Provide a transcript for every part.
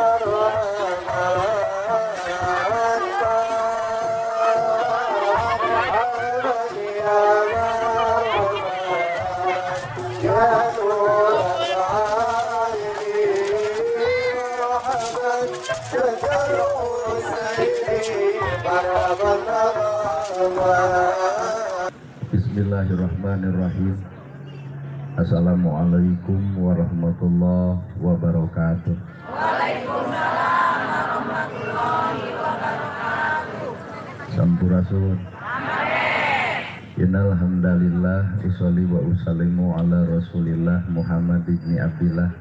Bismillahirrahmanirrahim. Assalamualaikum warahmatullahi wabarakatuh. Waalaikumsalam warahmatullahi wabarakatuh. Sampurasun. Innal hamdalillah usolli wa usallimu ala Rasulillah Muhammad ibni Abdillah.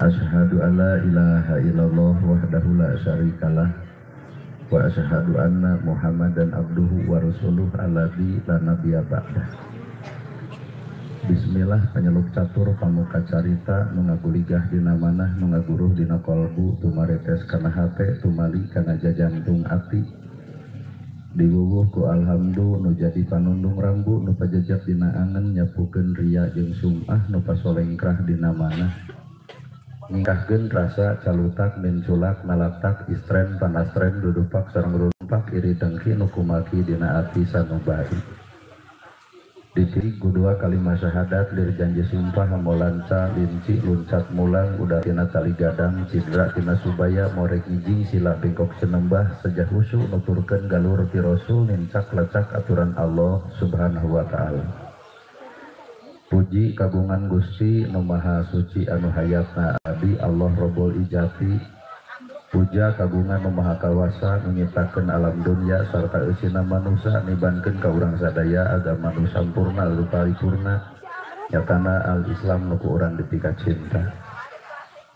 Asyhadu alla ilaha illallah wahdahu la syarikalah wa asyhadu anna Muhammadan abduhu wa rasuluh alladzi la nabiyya ba'dah. Bismillah penyeluk catur pamuka carita nu ngaguligah dina manah nu ngaguruh dina kolbu tumaretes kana hate tumali kana jajantung ati diwuwuh ku alhamdu nu jadi panundung rambu nu pajejep dina angen nyapukeun ria jeung sum'ah nu pasolengkrah dina manah ningkahkeun rasa calutak menculak nalaktak istren panastren dudupak sareng rumpak iri dengki nu kumaki dina ati sanubai. Dipilih dua kalimat syahadat lir janji sumpah hamolanca linci luncat mulang udah tina tali gadang cidra tina subaya morek ngijing sila bengkok senembah sejah husu nuturkeun galur ti rasul nincak lecak aturan Allah subhanahu wa ta'ala. Puji kagungan Gusti nu maha suci anu hayatna abdi Allah Robbul Ijati. Puja kagungan nu maha kawasa nu nyiptakeun alam dunya sarta eusina manusa nibankeun ka urang sadaya agama nu sampurna nu paripurna nyatana al-Islam nu ku urang dipika cinta.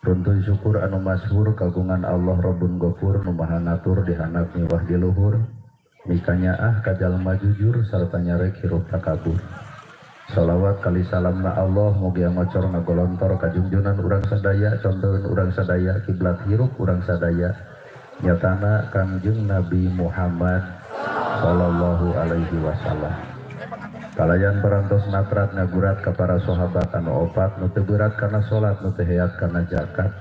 Runtun syukur anu masyhur kagungan Allah Rabbun Ghafur nu maha ngatur di handap miwah di luhur mikanyaah ka jalma jujur sarta nyarek hirup takabur. Salawat kali salamna Allah mugia ngocor ngagolontor kajungjunan urang sadaya contohun urang sadaya kiblat hirup urang sadaya nyatana Kangjeng Nabi Muhammad sallallahu alaihi wasallam. Kalayan parantos natrat ngagurat ka para sahabat anu opat nu teu berat kana salat nu teu heat kana zakat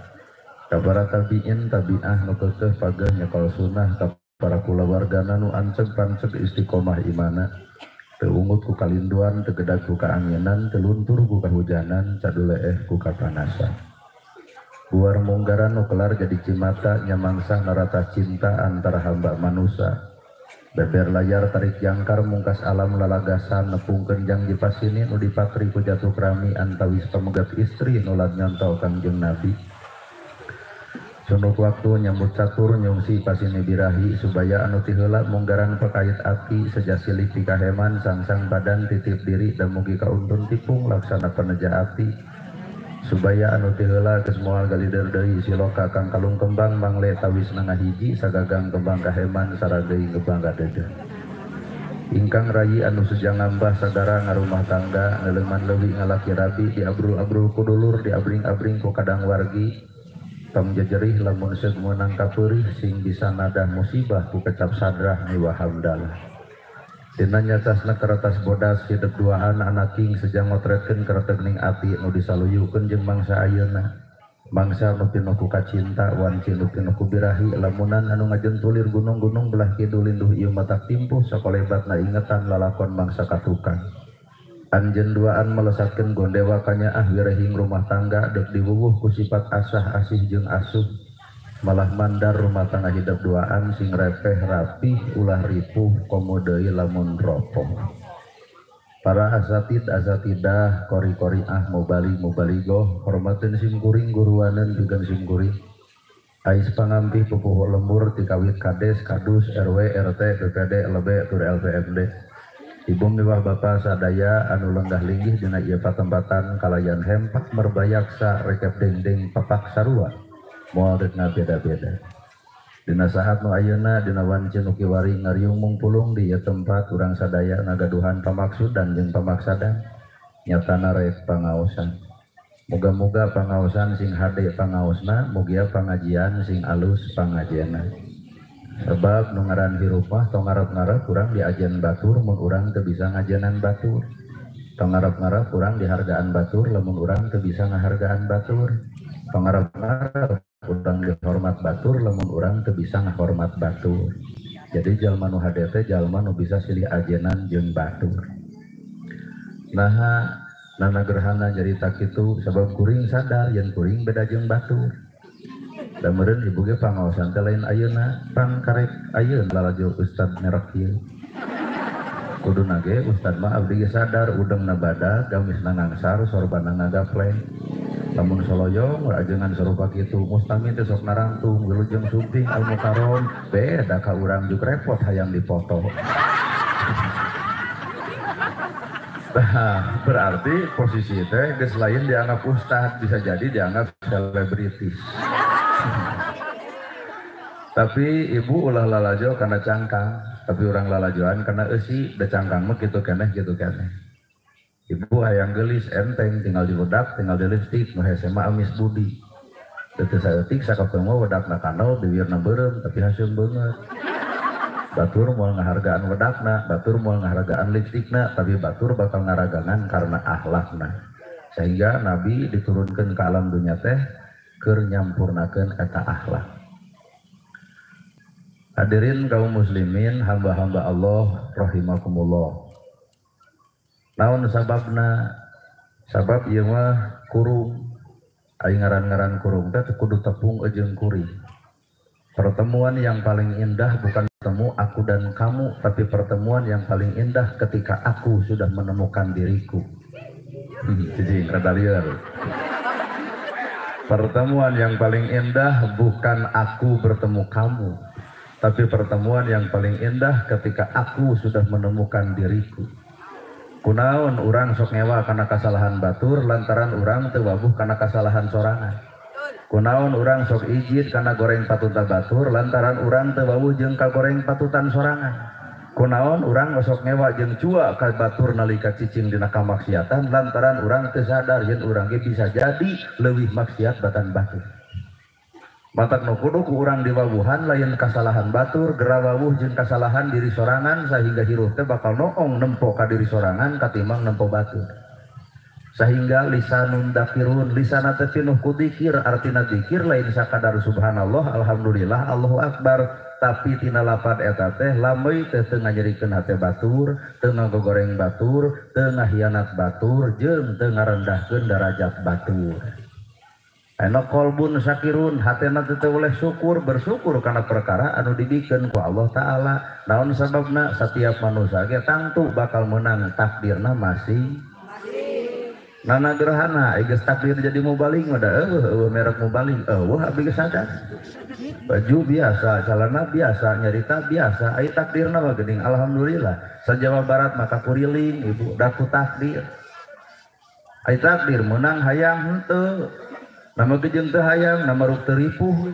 ka para tabiin tabiah nu keukeuh pageuh nyekol sunah ka para kulawargana nu anceg panceg istiqomah imana teu ungut ku kalinduan, teu gedag ku kaanginan, teu luntur ku kahujanan, caduleeh ku kapanasan. Buar munggaran nu kelar jadi cimata, nyamangsa narata cinta antara hamba manusa. Beber layar tarik jangkar mungkas alam lalagasan, nepungkeun jang jipasini nu dipatri ku jatuh krami antawis pamegat istri nu lat nyonto Kangjeng Nabi. Sunuk waktu nyambut catur nyungsi pasini birahi subaya anu ti heula munggaran pakait ati seja silih pikaheman sangsang badan titip diri dan mugi kauntun tipung laksana peneja ati subaya anu ti heula geus moal galider deui siloka kang kalung kembang mangle tawis nangahiji sagagang kembang kaheman saragei ngebang kadede. Ingkang rayi anu sejang ngambah sagara ngarumah tangga ngeuleman leuwih ngalaki rabi diabrul-abrul ku dulur diabring-abring ku kadang wargi tong jejerih lamun seug meunang kapeurih sing bisa nadah musibah ku kecap sadrah miwah hamdalah. Dina nyacasna kertas bodas hidup duaan anaking sejang ngotretkeun keretegning ati nu disaluyukeun jeung mangsa ayeuna. Mangsa nu pinuh ku kacinta wanci nu pinuh ku birahi lamunan anu ngajentulir gunung-gunung belah kidul linduh ieu matak timpuh sakolebatna ingetan lalakon mangsa katukang. Anjeun duaan melesatkeun gondewa kanyaah wirehing rumah tangga deuk diwuwuh ku sifat asah asih jeung asuh malah mandar rumah tangga hidup duaan sing repeh rapih ulah ripuh komo deui lamun ropoh. Para asatid asatidah kori-koriah mubali mubaligoh hormateun sim kuring guruaneun pikeun sim kuring ais pangampih pupuhu lembur ti kawit kades kadus RW RT BPD LB tur LPMD. Ibu miwah bapa sadaya anu lenggah linggih dina ieu patempatan kalayan hempak merbayaksa rekep dengdeng papak sarua moal deuk ngabeda-beda. Dina saat nu ayeuna dina wanci nu kiwari ngariung mungpulung di ieu tempat urang sadaya ngagaduhan pamaksudan jeung pamaksadan nyatana rek pangaosan. Muga-muga pangaosan sing hade pangaosna, mugia pangajian sing alus pangajianna. Sebab nu ngaran hirup mah tong ngarep-ngarep urang diajen batur mun urang teu bisa ngajenan batur. Tong ngarep-ngarep urang dihargaan batur lamun urang teu bisa ngahargaan batur. Tong ngarep-ngarep urang dihormat batur lamun urang teu bisa ngahormat batur. Jadi jalma nu hade teh jalma nu bisa silih ajenan jeung batur. Naha Nana Gerhana nyarita kitu sabab kuring sadar yen kuring beda jeung batur. Da meureun ibu ge pangaosan teh lain ayeuna, pang karek ayeuna lalajo ustad merek ieu. Kuduna ge ustad mah abdi ge sadar udengna badag, gamisna ngangsar, sorbanna ngagapleng. Lamun soloyong ajengan sarupa kitu, mustami teh sok narangtung, wilujeng sumping al mukarrom, beda ka urang juk repot hayang dipoto. Nah, berarti posisi teh geus lain dianggap ustad, bisa jadi dianggap selebritis. Tapi ibu ulah lalajo karena cangkang, tapi orang lalajoan karena eusi, da cangkang mah kitu keneh kitu keneh. Ibu hayang geulis enteng tinggal diwedak, tinggal di lipstik, nu hese mah amis budi. Teu saeutik sakapeung mah wedakna kandel, bibirna beureum tapi haseum beungeut. Batur moal ngahargaan wedakna, batur moal ngahargaan lipstikna, tapi batur bakal ngaragangan karena akhlakna. Sehingga Nabi diturunkan ke alam dunia teh keur nyampurnakeun eta akhlak. Hadirin kaum muslimin, hamba-hamba Allah rahimakumullah. Naon sababna? Sabab ieu mah kurung. Ari ngaran-ngaran kurung teh kudu tepung jeung kuring. Pertemuan yang paling indah bukan bertemu aku dan kamu, tapi pertemuan yang paling indah ketika aku sudah menemukan diriku. Cicing, rada liar. Pertemuan yang paling indah bukan aku bertemu kamu, tapi pertemuan yang paling indah ketika aku sudah menemukan diriku. Kunaon urang sok ngewa kana kasalahan batur lantaran urang teu wabuh kana kasalahan sorangan. Kunaon urang sok ijid kana goreng patutan batur lantaran urang teu wawuh jeung kagoreng patutan sorangan. Kunaon urang sok ngewa jeung cua ka batur nalika cicing dina kamaksiatan lantaran urang teu sadar yen urang ge bisa jadi leuwih maksiat batan batur. Matak nu kudu ku urang diwawuhan lain kasalahan batur, gera wawuh jeung kasalahan diri sorangan sehingga hirup teh bakal noong nempo ka diri sorangan katimbang nempo batur. Sehingga lisanun dakirun, lisana teh pinuh ku dikir, artina dikir lain sakadar subhanallah, alhamdulillah, Allahu akbar, tapi tina lapan eta teh lameui teh teu nganyerikeun hate batur, teu ngagogoreng batur, teu ngahianat batur, jeung teu ngarendahkeun darajat batur. Eno kolbun sakirun, hatena teu boleh syukur, bersyukur karena perkara anu dibikeun ku Allah Ta'ala. Naon sababna? Setiap manusia ge tangtu bakal menang takdirna masing. Nana Gerhana, geus takdir jadi mubalig mah da eueuh merek mubalig, eueuh abdi geus sadar. Baju biasa, celana biasa, nyarita biasa, ai takdirna mah geuning alhamdulillah. Sa Jawa Barat maka kuriling ibu da ku takdir. Ai takdir meunang hayang henteu. Nama ge jeung teu hayang, nama ruk teu ripuh.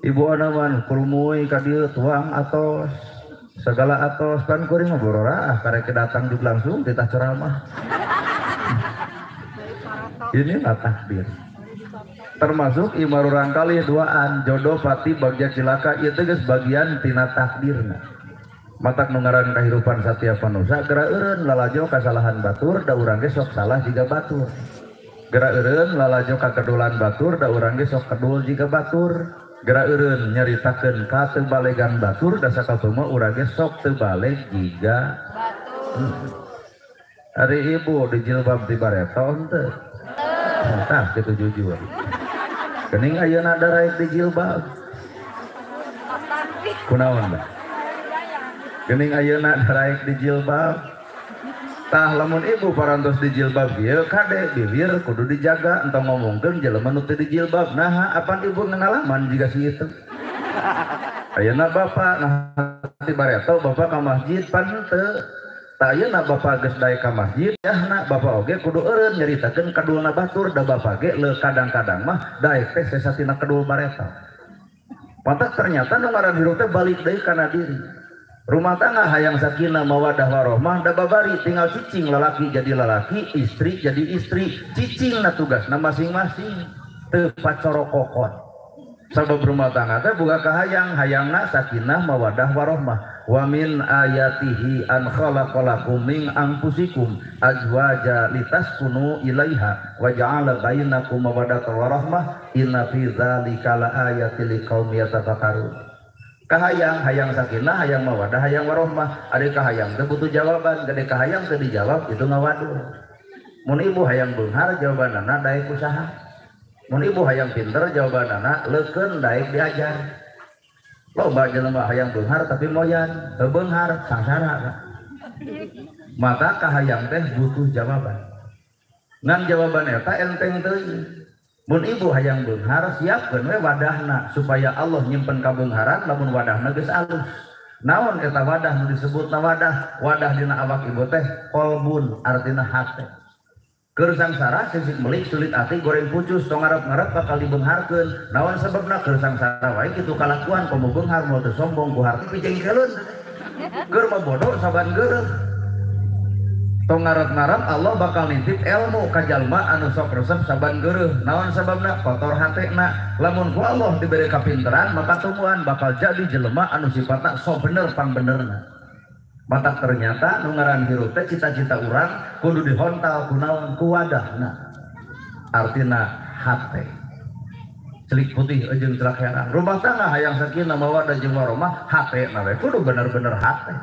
Ibu anaman kurumuy ka dieu tuang atos, segala atos pan kuring mah bororaah karek datang juga langsung titah ceramah. Inilah takdir. Termasuk imarurang kali duaan jodoh pati bagja cilaka itu geus bagian tina takdirna. Matak nu ngaran kahirupan satiap manusia gera eureun lalajo kasalahan batur da urang ge sok salah jiga batur. Gera eureun lalajo kakedulan batur da urang ge sok kedul jiga batur. Gera eureun nyaritakeun ka teu balegan batur da sakapeung mah urang ge sok teu baleg jiga batur. Ari ibu di jilbab di bareto henteu. Tah kitu jujur. Geuning ayeuna daraek di jilbab. Kunaon da? Geuning ayeuna daraek di jilbab. Tah lamun ibu parantos di jilbab ieu kade bibir kudu dijaga entong ngomongkeun jelema nu teu di jilbab. Naha apan ibu ngalaman jiga si itu. Ayeuna bapak nah di bareto bapak ka masjid pan henteu. Tak ayeuna bapak geus daek ka masjid yahna bapak oge kudu eureun nyaritakeun kadulna batur da bapak ge leu kadang-kadang mah daek teh sesatina kedul bareta. Pantak ternyata nu ngaran hirup teh balik deui kana diri. Rumah tangga hayang sakinah mawadah warohmah da babari tinggal cicing lalaki jadi lalaki, istri jadi istri, cicingna tugasna masing-masing teu pacorokokot. Sabab rumah tangga teh boga kahayang, hayangna sakinah mawadah warohmah. Wa min ayatihi an khalaqalakum min anfusikum azwaja litaskunu ilaiha wa ja'ala bainakum mawaddatan wa rahmah inna fi dzalika laayatil liqaumin yatafakkarun. Kahayang hayang sakinah, hayang mawaddah, hayang warohmah. Ari kahayang teh butuh jawaban, gede kahayang teu dijawab itu ngawaduh. Mun ibu hayang beunghar jawabanana daek usaha. Mun ibu hayang pinter jawabanana leukeun daek diajar. Loba jelema hayang beunghar tapi moyan, teu beunghar sangsara. Maka kahayang teh butuh jawaban. Ngan jawaban eta enteng teuing. Mun ibu hayang beunghar siapkeun we wadahna supaya Allah nyimpen kabeungharan lamun wadahna geus alus. Naon eta wadah nu disebutna wadah? Wadah dina awak ibu teh qalbun artina hate. Keur sangsara sisik melik sulit ati goreng pucus tong ngarep-ngarep bakal dibeungharkeun. Naon sababna keur sangsara wae kitu kalakuan komo beunghar moal teu sombong ku harti pijengkeleun. Keur mah bodoh saban geureuh. Tong ngarep-ngarep Allah bakal nitip ilmu ka jalma anu sok resep saban geureuh. Naon sababna kotor hatena. Lamun ku Allah diberi kapinteran maka tumuan bakal jadi jelema anu sifatna sok bener pangbenerna. Mata ternyata nu ngaran hirup teh cita-cita urang kudu dihontal ku naon ku wadahna. Artina hate. Celik putih jeung celak herang. Rumah tangga hayang sakinah mawaddah jeung warahmah hatena we kudu bener-bener hate.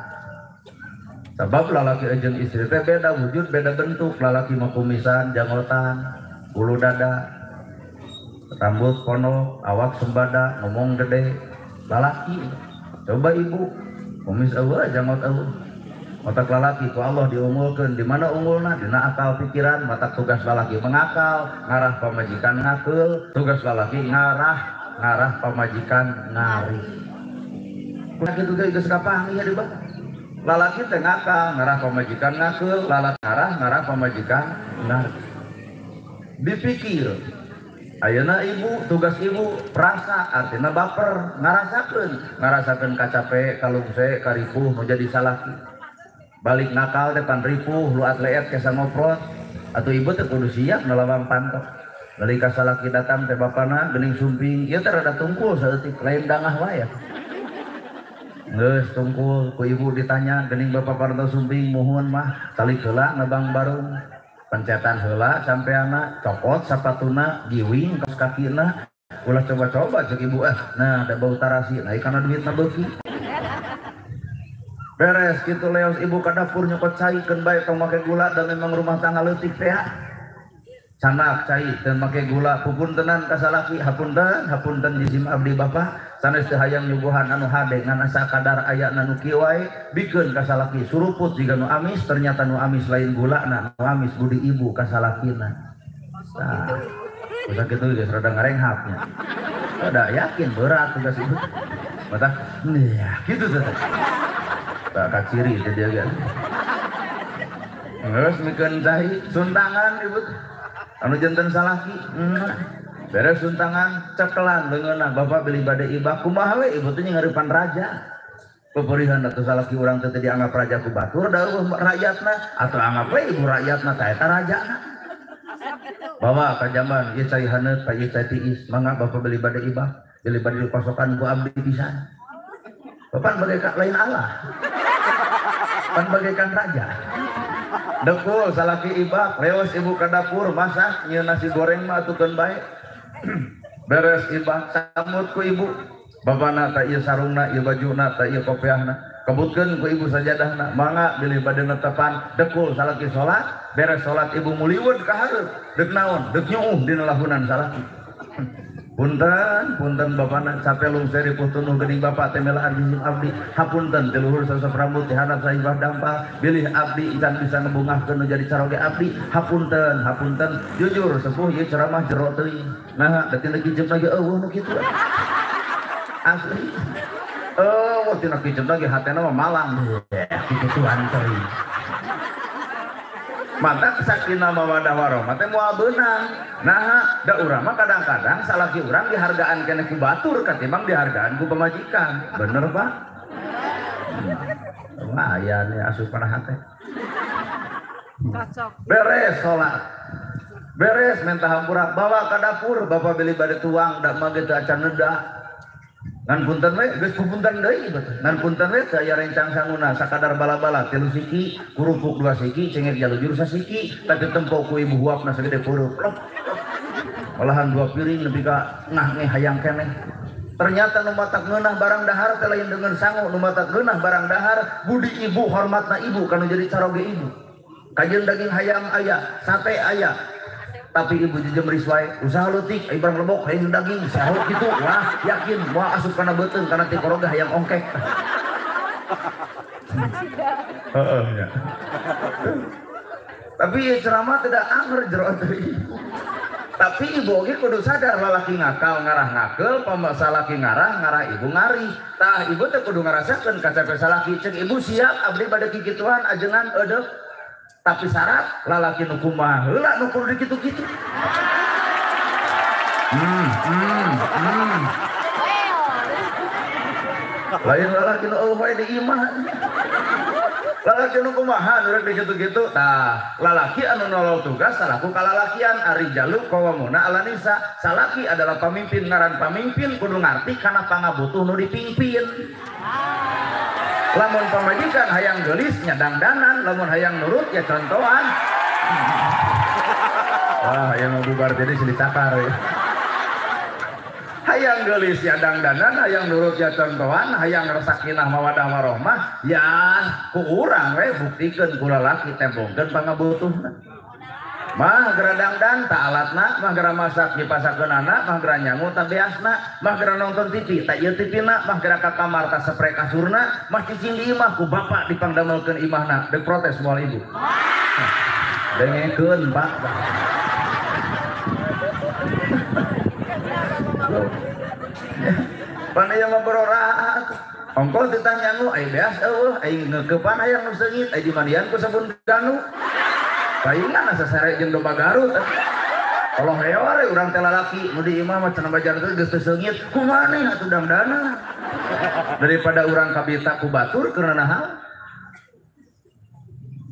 Sebab lalaki jeung istri teh beda wujud, beda bentuk. Lalaki mah kumisan, janggotan, bulu dada, rambut ponok, awak sembada, ngomong gede. Lalaki. Coba ibu, kumis eueuh, janggot eueuh. Otak lalaki ku Allah diunggulkeun. Di mana unggulna? Dina akal pikiran. Mata tugas lalaki mengakal, ngarah pamajikan ngakeul. Tugas lalaki ngarah pamajikan ngari. Kitu ge geus kapanggih di bawah. Lalaki teh ngakal, ngarah pamajikan ngakeul, lalaki ngarah pamajikan ngari. Dipikir, ayeuna ibu, tugas ibu perasa, artinya baper, ngarasakeun kacape, kalungse, karipuh nu jadi salaki. Balik nakal teh pan ripuh, lu atleet kesa ngoprot, atuh ibu teh kudu siap nalawang pantok. Balik ka salaki datang teh bapana geuning sumping, ieu teh rada tungkul saeutik, lain dangah wae. Geus tungkul ku ibu ditanya geuning bapak parto sumping muhun mah tali heula ngebang barung pencetan heula sampeana copot sapatuna giwing kaos kakina ulah coba-coba cek ibu nah ada bau tarasi nah karena duitna beuki beres kitu leos ibu ka dapur nyokot cai keun bae tong make gula dan memang rumah tangga leutik teh canak cai teu make gula pupuntenan ka salaki hapunten hapunten jisim abdi bapak sanes teu hayang nyuguhan anu hade ngan asa kadar aya nu kieu wae bikeun ka salaki suruput jiga nu amis ternyata nu amis lain gulana nu amis budi ibu ka salakina. Tah udah kitu geus rada ngarenghapnya rada yakin berat tugas ibu mata nih kitu teh tak kaciri teh dia ge geus mikeun cai suntangan ibu anu janten salaki beres suntangan cekelan leungeunna bapak bilih bade ibah kumaha we ibu teh ngarepan raja peperihan atuh salaki urang teh dianggap raja ku batur da eueuh rakyatna atuh anggap we ibu rakyatna ta eta rajana bawa ka jamban ieu cai haneut ka ieu cai tiis mangga bapak bilih bade ibah bilih bade dipasokan ku abdi pisan bapak bagaikan lain Allah pan bagaikan raja. Dekul salaki ibak, leos ibu ke dapur masak nyieun nasi goreng mah atukeun bae. Beres ibak sambut ku ibu. Bapana ta ieu sarungna, ieu bajuna, ta ieu kopiahna. Kebutkeun ku ibu sajadahna, mangga bilih bade netepan. Dekul salaki salat, beres salat ibu muliweud ka hareup. Deuk naon? Deuk nyuuh dina lahunan salaki. Punten, punten bapana capek lungse ripuh tunuh geuning bapak teh melaan jisim abdi. Hapunten ti luhur sosok rambut ti handap saibah dampal bilih abdi can bisa ngebungahkeun nu jadi caroge abdi. Hapunten, hapunten jujur sepuh ieu ceramah jero teuing. Nah, da tina kijem lagi eueuh nu kitu. Asli. Eueuh tina kijem lagi hatena mah malang. Kituan teuing. Mata sakinah mawadah warahmah teh moal beunang. Nah, da urang mah kadang-kadang salaki urang dihargaan keneh ku batur katimbang dihargaan ku pamajikan. Bener, Pak? Lumayan ya asup kana hate. Cocok. Beres salat. Beres minta hampura, bawa ka dapur, bapak beli bade tuang, da mah geus acan neda. Ngan punten we geus pupunten deui ibu teh. Ngan punten we teu aya rencang sanguna sakadar bala-bala 3 siki, kerupuk 2 siki, cengek jalujur sasiki, tapi tempo ku ibu huapna sagede peureub. Olahan 2 piring nepi ka ngah nge hayang keneh. Ternyata nu matak ngeunah barang dahar teh lain dengan sangu, nu matak ngeunah barang dahar budi ibu, hormatna ibu kanu jadi caroge ibu. Kajeun daging hayam aya, sate aya. Tapi ibu jejemris wae, usaha leutik, ai barang lebok hayang daging, sahut kitu, wah yakin moal asup kana beuteung kana tikoroga hayang ongkek. Heeh nya. Tapi ieu ceramah tidak anger jero teh. Tapi ibu oge kudu sadar lalaki ngakal ngarah ngakel, salaki ngarah ngarah ibu ngari. Tah ibu teh kudu ngarasakeun kacape salaki, ceuk ibu siap abdi bade kikituan ajengan eudeuh. Tapi syarat lalaki nu kumaha heula nu kudu dikitu-kitu. Lain lalaki nu eueuh wae di imah. Lalaki nu kumaha nu rek dikitu-kitu. Tah, lalaki anu nolol tugas salaku kalalakian arijalu qawwamuna 'ala nisa. Salaki adalah pamimpin, ngaran pamimpin kudu ngarti kana pangabutuh nu dipimpin. Lamun pamajikan hayang geulis nya dangdanan, lamun hayang nurut ya contohan. Wah, hayang bubar jadi silih cakar ya. Hayang geulis ya dangdanan, hayang nurut ya contohan, hayang sakinah mawadah warohmah, ya ku urang we buktikeun ku lalaki tembongkeun pangabutuhna. Mah geura dangdan tak alatna, mah geura masak dipasakeunana, mah geura nyangu tak beasna, mah geura nonton TV tak ieu TV-na, mah geura ka kamar tak sepre kasurna, mah cicing di imah ku bapak dipangdamelkeun imahna, deuk protes moal ibu. Dengekeun Pak. Pan ieu mah bororaat. Ongkoh titah nyangu ai beas eueuh, ai ngeukepan hayang nu seungit, ai dimandian ku sabun ganu. Paingan asa sare jeung domba Garut. Tolong heor urang teh lalaki nu di imah mah cenah bajar teh geus teu seungit, kumaneh atuh dangdana. Daripada urang kabita ku batur keur naha.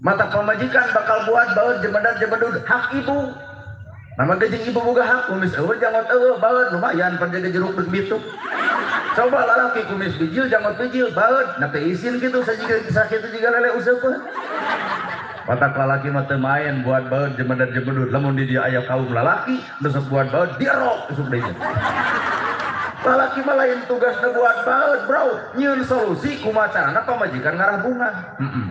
Mata pamajikan bakal buat baeud jemedar jemedud hak ibu. Nama ge jeung ibu boga hak, kumis eueuh janggot eueuh baeud lumayan pan jaga jeruk deuk bituk. Coba lalaki kumis bijil janggot bijil baeud, na teh isin kitu sajiga sakitu jiga lele useupeun. Matak lalaki mah teu main buat baeud jemedar jemedud, lamun di dieu aya kaum lalaki nu sok buat baeud dirok usuk deui. Lalaki mah lain tugasna buat baeud, bro, nyieun solusi kumaha carana pamajikan ngarah bunga. Heeh.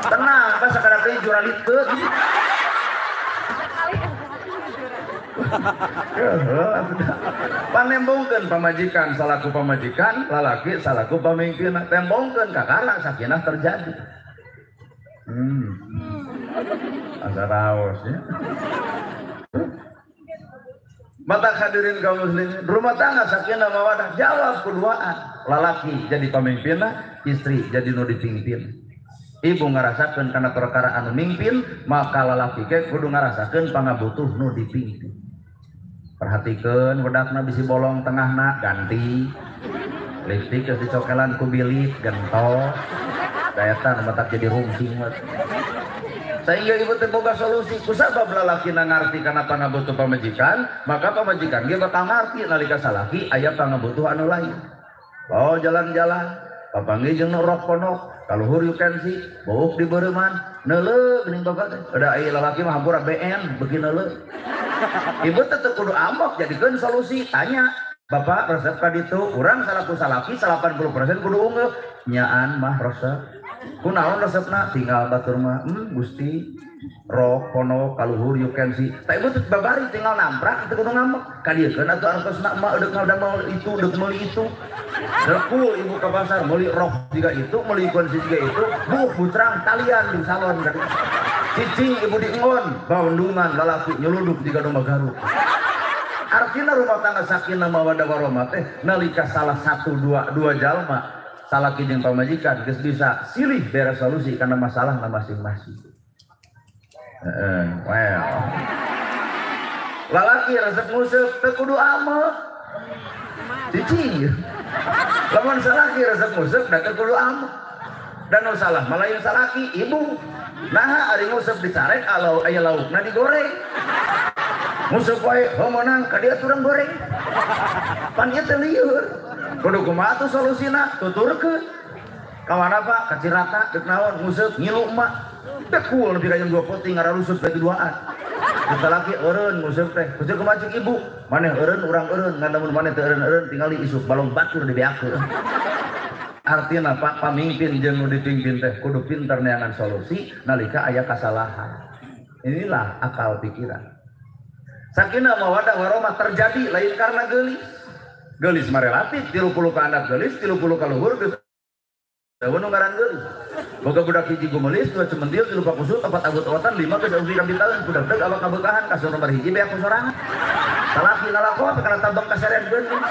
Tenang, kan sakadar teh juraliteun. Panembongkeun pamajikan salaku pamajikan, lalaki salaku pamimpin, tembongkeun kakara sakinah terjadi. Asa raos ya. Mata hadirin kaum muslimin, rumah tangga sakinah mawadah jawab kuduaan. Lalaki jadi pemimpinna, istri jadi nu dipimpin. Ibu ngarasakeun kana perkara anu mimpin, maka lalaki ge kudu ngarasakeun pangabutuh nu dipimpin. Perhatikeun wedakna bisi bolong tengahna ganti. Lipstik geus dicokelan ku bilik gentol. Da eta nu matak jadi rungsing. Sehingga ibu teh boga solusi. Kusabab lalakina ngarti kana pangabutuh pamajikan, maka pamajikan ge bakal ngarti nalika salaki aya pangabutuh anu lain. Oh jalan-jalan, papanggih jeung nu rok ponok, kaluhur you can see, buuk di beureman, neuleuh geuning bapak teh. Da aya lalaki mah hampura BN beuki neuleuh. Ibu teh teu kudu amok jadikeun solusi, tanya, "Bapak resep ka ditu, urang salaku salaki 80% kudu unggeuh." Nyaan mah resep. Kunaon resepna tinggal batur mah, Gusti rok ponok kaluhur you can see. Tah ibu teh babari tinggal namprak teu kudu ngambek. Kadiekeun atuh artosna emak deuk ngadamel itu, deuk meuli itu. Rekul ibu ke pasar meuli rok juga itu, meuli kunci juga itu, buh butrang talian di salon. Cicing ibu diengon, baundungan lalaki nyelundup jiga domba Garut. Artinya rumah tangga sakinah mawaddah warahmah teh nalika salah satu dua jalma salaki jeung pamajikan geus bisa silih beres solusi karena masalahna masing-masing. Well. Lalaki resep nguseup teu kudu amek. Cicing. Lamun salaki resep nguseup da teu kudu amek. Dan nu salah mah lain salaki ibu. Naha ari nguseup dicarek alau aya laukna digoreng. Musuh poe meunang ka dieu turang goreng. Pan ieu teh lieur. Kudu kumaha tuh solusina? Tuturkeun. Ka mana Pak? Ka Cirata deuk naon? Nguseup ngilu emak. Dekul nepi ka jam 2 peuting ngararusut bagi duaan. Salaki eureun nguseup teh. Kuceu kumaha cek ibu? Maneh eureun urang eureun, ngan lamun maneh teu eureun-eureun tingali isuk balong batur dibeakeun. Artinya Pak, pamimpin jeung nu dipimpin teh kudu pinter neangan solusi nalika aya kasalahan. Inilah akal pikiran. Sakinah mawadah warahmah terjadi lain karena geulis. Geulis mah relatif 30 ka handap geulis, 30 ka luhur geus eueuh nu ngaran geulis. Boga budak hiji gumelis, 2 cementil, 3 pakusut, 4 agut-agotan, 5 geus eueuh kabitaeun, budak deuk awak kabeukahan kasur nomor 1 beak ku sorangan. Salaki nalakon kana tabang kaseret geuning.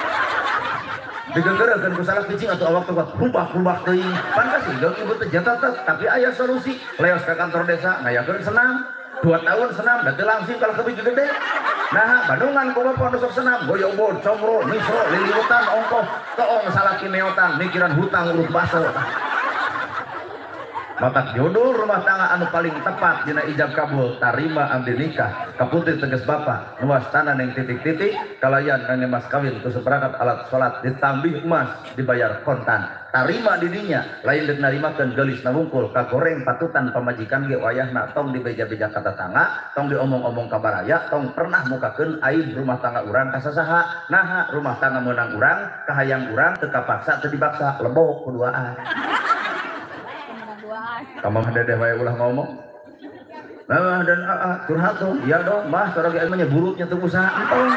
Digenggerekeun ku salah kucing atau awak teh rubah-rubah teuing. Pan kasih geung ibu teh jatah tapi aya solusi. Leos ka kantor desa ngayakeun senam. 2 tahun senam da teu langsung kalau kebih gede. Nah, Bandungan ku bapak nu sok senam, goyobod, comro, misro, liliutan, ongkoh, toong salaki neotan, mikiran hutang urut baso. Matak judul rumah tangga anu paling tepat dina ijab kabul tarima abdi nikah kaputih tegas bapak nuas tanah neng titik-titik kalayan kangge mas kawin ku seperangkat alat salat ditambih emas dibayar kontan tarima didinya lain deuk narimakeun geulis na wungkul kagoreng patutan pamajikan ge wayahna tong dibeja-beja ka tatangga tong diomong-omong ka baraya tong pernah mukakeun aib rumah tangga urang ka sasaha naha rumah tangga meunang urang kahayang urang teu kapaksa teu dibaksa lebok kuduaan. Kamu dedeh wae ulah ngomong. Mama dan aa curhat dong. Iya dong, mah cara ge mah buruknya teu usaha entong.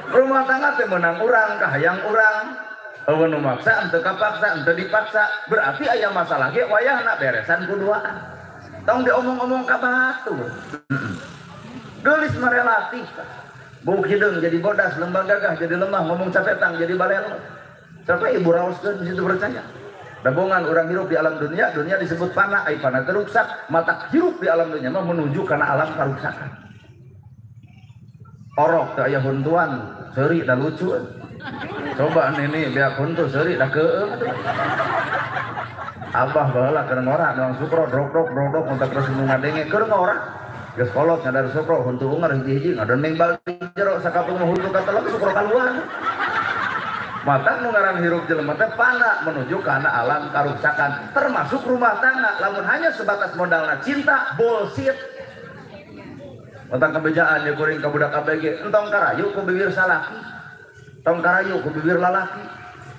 Rumah tangga teh meunang urang, kahayang urang. Eueuh nu maksa henteu kapaksa, henteu dipaksa, berarti aya masalah ge wayahna beresan ku duaan. Tong diomong-omong ka batur. Geulis mah relatif. Buk hideung jadi bodas, lembang gagah jadi lemah, ngomong capetang jadi balelo. Sampai ibu raoskeun di situ percaya. Dabongan orang hirup di alam dunia, dunia disebut panah, ai panah teruksak, mata hirup di alam dunia mah menuju kana alam karuksakan. Orok teu aya huntuan, seuri da lucu. Coba nini beak huntu seuri da keueung. Abah baheula keur ngora nuang sukro drok-drok drok-drok mun terus nu ngadenge keur ngora. Geus kolot ngadar sukro huntu ungar hiji-hiji ngadon bal di jero sakapung mah huntu kateleg sukro kaluar. Mata nu ngaran hirup jelema teh pana menuju kana alam karuksakan termasuk rumah tangga lamun hanya sebatas modalna cinta bullshit. Tentang kebejaan ya kuring ka budak ABG entong karayu ku bibir salaki tong karayu ku bibir lalaki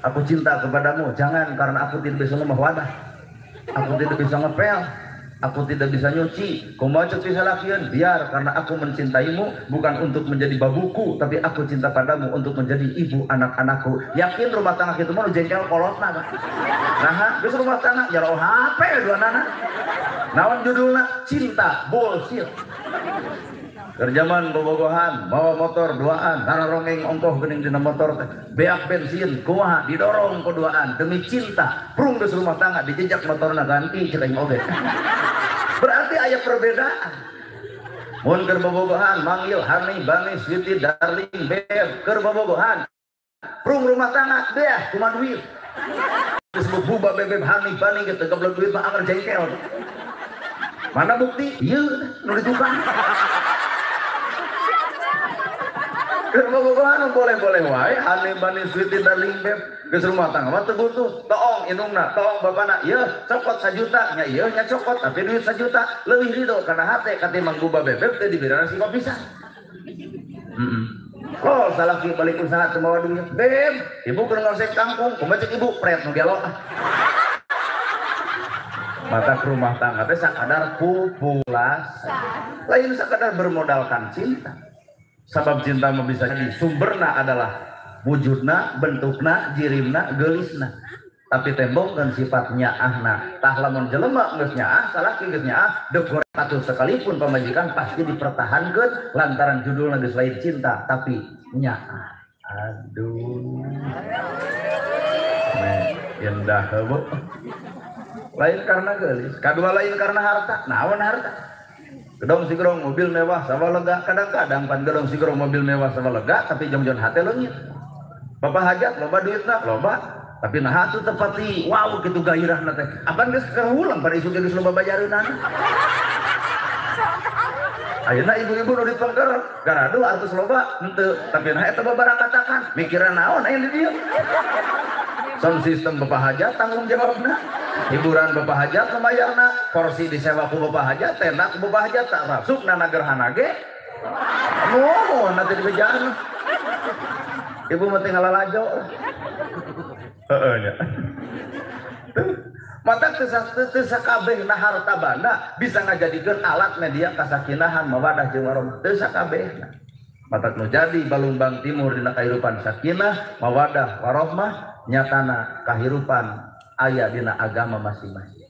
aku cinta kepadamu jangan karena aku tidak bisa ngemah wadah aku tidak bisa ngepel aku tidak bisa nyuci kumaha ceuk si salakieun biar karena aku mencintaimu bukan untuk menjadi babuku tapi aku cinta padamu untuk menjadi ibu anak-anakku. Yakin rumah tangga kitu mah nu jengkel kolotna Pak. Nah geus rumah tangga jaro HP duanana naon judulna cinta bullshit. Kerjaman bobogohan bawa motor duaan nararongeng ongkoh geuning dina motor teh beak bensin kumaha didorong ku duaan demi cinta prung geus rumah tangga dijejak motorna ganti cek aing oge. Berarti aya perbedaan. Mun keur bobogohan manggil honey, bunny, sweetie, darling, babe keur bobogohan prung rumah tangga beah kumaha duit disebut buba bebeb honey bunny gitu goblok duit mah anger jengkel. Mana bukti? Ieu nu di tukang. Keur bobogohan boleh-boleh wae honey bunny sweetie darling babe geus rumah tangga mah teu butuh toong indungna toong bapana ieu cokot 1 juta nya ieu nya cokot tapi duit 1 juta leuwih ridho kana hate katimbang buba bebeb teh dibere si pisan. Oh salaki balik usaha teu mawa duit beb ibu keur ngosek kangkung kumaha ceuk ibu pret nu gelo. Mata rumah tangga teh sakadar pupulasan lain sakadar bermodalkan cinta. Sabab cinta mah bisa jadi sumberna adalah wujudna, bentukna, jirimna, geulisna. Tapi tembong kan sifat nyaahna. Tah lamun jelema geus nyaah, salaki geus nyaah, deuk goreng patuh sekalipun pamajikan pasti dipertahankeun lantaran judulna geus lain cinta tapi nyaah. Aduh. Indah bu. Lain karena geulis, kadua lain karena harta. Naon harta? Gedong sigrong mobil mewah sama lega, kadang-kadang pan gedong sigrong mobil mewah sama lega tapi jongjon hate leungit. Bapak hajat loba duitna loba, tapi nah atuh tepati wow kitu gairahna teh. Apan geus kahulang pada isu geus loba bajareunana. Ayeuna ibu-ibu nu dipengker garaduh artos loba henteu, tapi nah eta babarakatakan mikiran naon aya di dieu. Sound system bapak hajat tanggung jawabna, hiburan bapak hajat lumayarna, kursi disewa ku bapak hajat, tenda ku bapak hajat, tak rasukna nagerhana ge. Nuhun nanti dibejaan. Ibu mah tinggal lalajo. Heeh nya. Mata teu sakabehna harta banda bisa ngajadikeun alat media kasakinahan mawadah jeung warahmah. Teu sakabehna. Matak nu jadi Balumbang Timur dina kahirupan sakinah, mawadah, warahmah nyatana kahirupan aya dina agama masing-masing.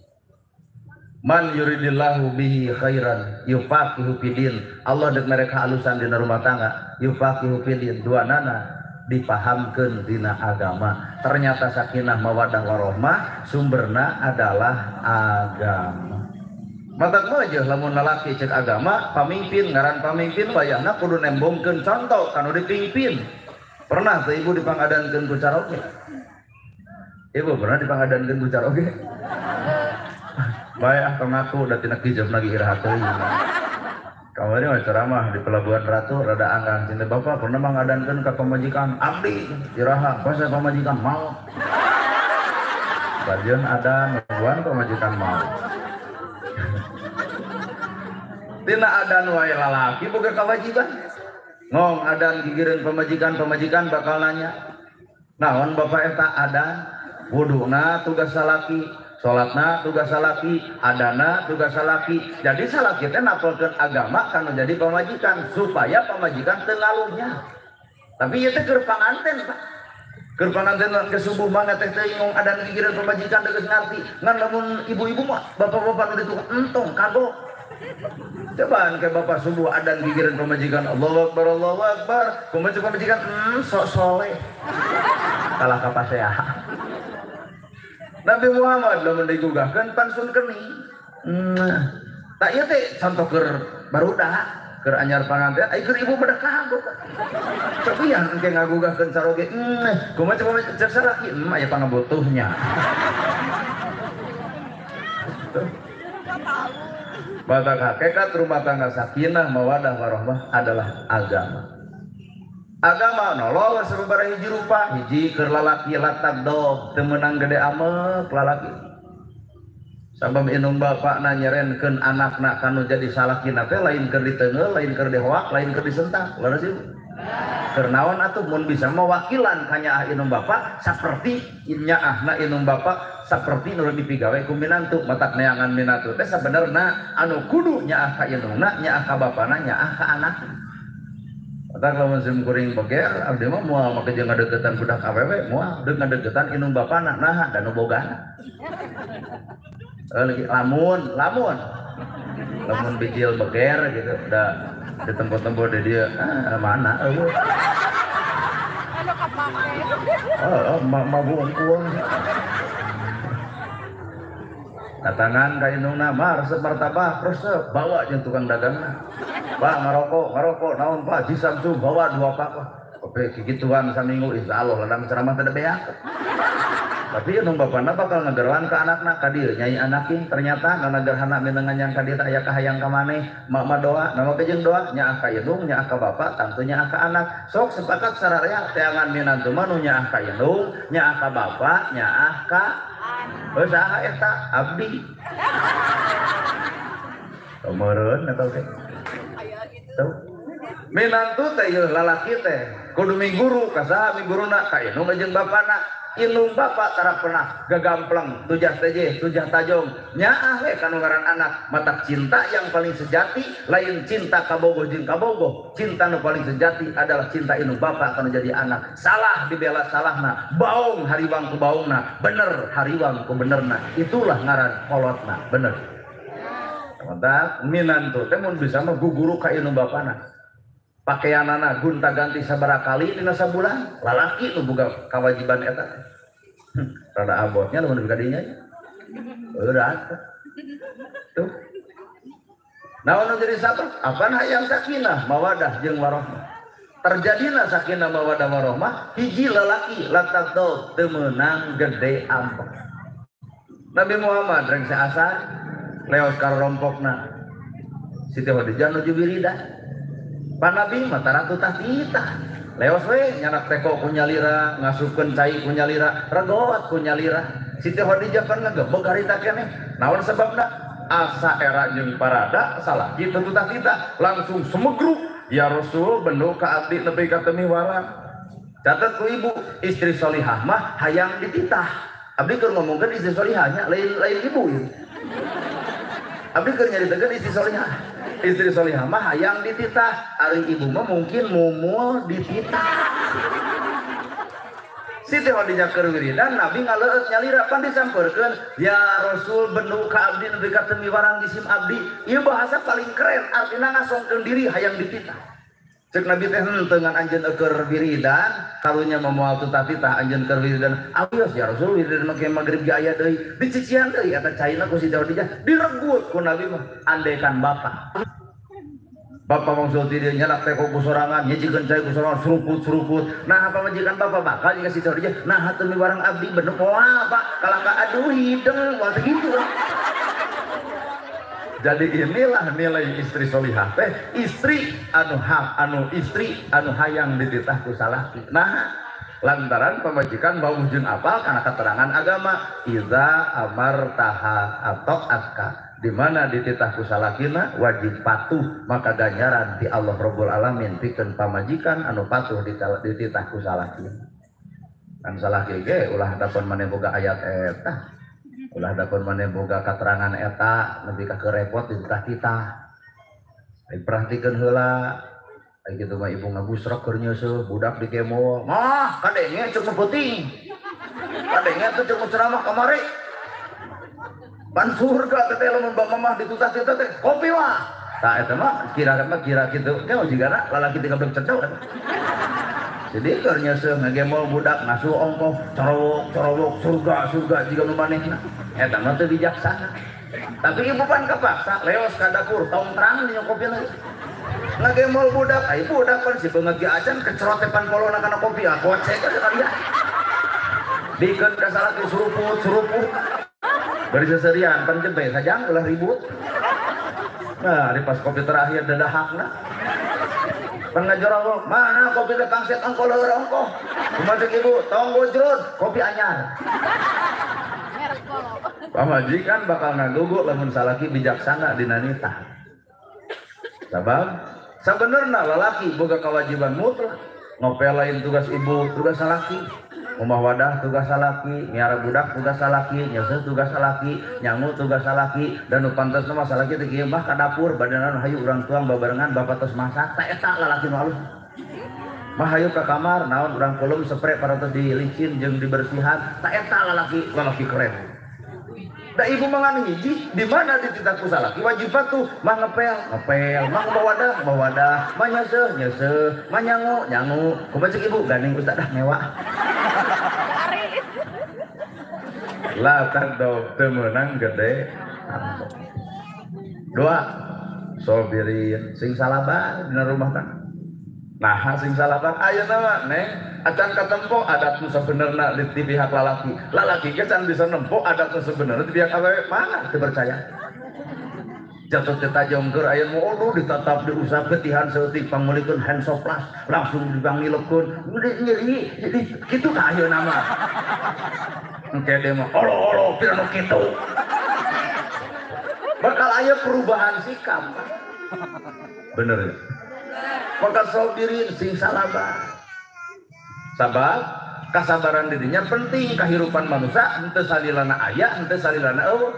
Man yuridillahu bihi khairan yufaqihu fidin. Allah deuk mereka alusan dina rumah tangga, yufaqihu fidin, duanana dipahamkeun dina agama. Ternyata sakinah mawadah warohmah sumberna adalah agama. Matak mah aja lamun lalaki cek agama, pamimpin ngaran pamimpin wayahna kudu nembongkeun contoh kanu dipimpin. Pernah teh ibu dipangadankeun ku caroge? Ibu pernah dipangadankeun ku caroge? Bae ah tong ngaku da tina kijab lagi iraha teuing. Kamari mah ceramah di Pelabuhan Ratu rada anggang cinta bapak pernah mangadankeun ka pamajikan abdi iraha basa pamajikan mau. Bajeun ada nungguan pamajikan mau. Tina adan wae lalaki boga kewajiban. Ngong adan gigireun pamajikan, pamajikan bakal nanya. Naon bapak eta adan? Wuduna tugas salaki, salatna tugas salaki, adana tugas salaki. Jadi salaki teh napelkeun agama kanu jadi pamajikan supaya pamajikan teu ngaluhnya. Tapi ieu teh keur panganten, Pak. Keur panganten ke subuh mah teh teu ngong adan gigireun pamajikan teu geus ngarti. Ngan lamun ibu-ibu mah bapak-bapak nu ditukang entong kagok. Cobaan ke bapak subuh adan gigireun pamajikan Allahu Akbar Allahu Akbar. Kumaha pamajikan sok soleh. Kalah kapasea. Nabi Muhammad lamun digugahkeun pansun kening. Tak ieu teh contoh keur barudak, keur anyar panganten, ai keur ibu bedah kagok. Cobian engke ngagugahkeun caroge. Kumaha coba cek salaki, aya pangabutuhnya. Batak hakikat rumah tangga sakinah mawadah warahmah adalah agama. Agama nolol sababaraha hiji rupa, hiji keur lalaki latak dog teu meunang gede amek lalaki. Sabab indung bapakna nyerenkeun anakna kanu jadi salakina teh lain keur diteungeul, lain keur dihoak, lain keur disentak. Leres ieu. Keur naon atuh mun bisa mawakilan ka nyaah indung bapak saperti nyaahna indung bapak saperti nu dipigawe ku minantu, matak neangan minantu teh sabenerna anu kudu nyaah ka indungna, nyaah ka bapana, nyaah ka anakna. Matak lamun sim kuring beger abdi mah moal make jeung ngadeukeutan budak awewe, moal deuk ngadeukeutan indung bapana naha da nu bogana. Lamun lamun lamun bijil beger gitu da ditempo-tempo di dia mana eueuh. Oh, mabung uang. Datangan ka indungna mah resep martabak, resep bawa jeung tukang dagangna. Pak ngarokok, ngarokok naon Pak Ji Samsu bawa 2 pak. Oke kikituan saminggu insyaallah ladang ceramah teh beak. Tapi indung bapana bakal ngagerwan ka anakna ka dieu nyai anaking ternyata nganagerhana minengan yang ka dieu teh aya kahayang ka maneh, mak mah doa, nama teh jeung doa nyaah ka indung, nyaah ka bapak, tangtu nyaah ka anak. Sok sepakat sararea teangan minantu mah nu nyaah ka indung, nyaah ka bapak, nyaah ka anak. Saha eta abdi. Meureun eta teh. Tuh. Minantu teh ieu lalaki teh kudu miguru ka saha miguruna ka indung jeung bapana. Indung bapak tara pernah gagampleng tujah teje tujah tajong nyaah we kanu ngaran anak. Matak cinta yang paling sejati lain cinta kabogoh jeung kabogoh, cinta nu paling sejati adalah cinta indung bapak kanu jadi anak. Salah dibela salahna, baung hariwang ku baungna, bener hariwang ku benerna, itulah ngaran kolotna bener. Mantap minantu teh mun bisa mah guguru ka indung bapana. Pakaianana gonta ganti sabaraha kali dina sabulan, lalaki nu boga kawajiban eta. Rada abotnya lamun nepi ka dinya. Berat. Tuh. Naon nu jadi sabab? Apaan hayang sakinah, mawadah jeung warahmah. Terjadina sakinah mawadah warahmah hiji lalaki latak teu meunang gede ampek. Nabi Muhammad reng saasa leos ka rompokna. Siti Khadijah nuju wiridan. Pan Nabi mah tara tutah titah. Leos we nyanak teko ku nyalira, ngasupkeun cai ku nyalira, regot ku nyalira. Siti Khadijah pan ngagebeg harita keneh. Naon sebabna? Asa era jeung parada salaki teu tutah titah, langsung semegruk. Ya Rasul bendo ka abdi nepi ka teu miwarang. Catat ku ibu, istri solihah mah hayang dititah. Abdi keur ngomongkeun istri solihahnya, lain ibu ieu. Abdi keur nyaritakeun istri solihah. Istri solihah mah hayang dititah, ari ibu mah mungkin mumul dititah. Siti Khadijah keur wiridan, Nabi ngaleueut nyalira pan disampeurkeun, ya Rasul bendo ka abdi nepi ka teu miwarang jisim abdi. Ieu bahasa paling keren, artina ngasongkeun diri hayang dititah. Cek Nabi teh henteu ngan anjeun keur wiridan, karunya moal tutah titah anjeun keur wiridan. Awios ya Rasul wiridan make magrib ge aya deui, dicician deui eta caina ku Siti Khadijah, diregut ku Nabi mah andekan bapak. Bapak mangsul ti dieu nyanak teko ku sorangan, nyicikeun cai ku sorangan, seruput-seruput. Nah pamajikan bapak bakal jika Siti Khadijah, nah teu miwarang abdi bener moal Pak, kalah ka aduh hideung moal teh kitu. Jadi inilah nilai istri solihah teh, istri anu hak, anu istri anu hayang dititah ku salaki. Nah, lantaran pamajikan bau jeung apal kana keterangan agama, iza amartaha atau atka, di mana dititah ku salakina wajib patuh, maka ganjaran di Allah Rabbul Alamin pikeun pamajikan anu patuh dititah ku salakina. Kan salaki ge ulah dapon maneh boga ayat eta. Ulah dakon maneh boga katerangan eta nepi ka kerepot dititah-titah. Ai perhatikeun heula. Ai kitu mah ibu ngabusrok keur nyeuseuh budak dikemo. Mah kadenge cek nu peuting. Kadenge teh cek nu ceramah kamari. Pan surga teh lamun bapak mah ditutah-titah teh kopi mah. Tah eta mah kira kitu. Ge jigana lalaki teh gablek cecok. Jadi keur nyeuseuh ngagemol budak ngasuh ongkoh corowok surga jiga nu manehna. Eta mah teu bijaksana. Tapi ibu pan kepaksa leos ka dapur tong terang nyokopina lagi. Ngagemol budak, ai budak pan si beungeut ge acan kecerotepan polona kana kopi ah kocek ka dia. Dikeun ka salaki suruput. Bari seserian pan jempe sajang ulah ribut. Nah, di pas kopi terakhir dadahakna. Pengajorong mana kopi teh pangset ongkoh leueur ongkoh. Kumaha cek ibu tong bojrod kopi anyar. Pamajikan bakal ngagugu lamun salaki bijaksana dina nitah. Sabab sabenerna lalaki boga kewajiban mutlak ngopel lain tugas ibu, tugas salaki. Umah wadah tugas salaki, miara budak tugas salaki, nyeuseuh tugas salaki, nyangu tugas salaki, dan nu pantesna mah salaki teh kieu mah ka dapur badanna hayu urang tuang babarengan bapak tos masak, tah eta lalaki nu alus. Mah hayu ka kamar naon urang kulum spray parantos dilicin jeung dibersihan, tah eta lalaki keren. Da ibu mah hiji di mana dititah ku salaki wajib patuh, mah ngepel, mah bawa wadah, mah nyeuseuh, mah nyangu. Kumaha cek ibu gandeng ustaz dah mewah. La tagdob teu meunang gede. Dua, sobirin sing salabar dina rumah tangga. Nah, sing salabar ayeuna mah neng acan katempo adat nu sabenerna di pihak lalaki. Lalaki ge can bisa nempo adat nu sabenerna di pihak awewe, mana teu percaya. Jatuh teh tajongker aya nu aduh ditatap diusap getihan saeutik pangmeulikeun Hansaplast langsung dipangilekeun. Nyeri jadi kitu ka ayeuna mah. Engke deui mah olo-olo pira nu kitu. Bakal aya perubahan sikap. Bener ya? Maka sobirin sing salabar. Sabab kasabaran dirinya penting kehidupan manusia henteu salilana aya henteu salilana eueuh.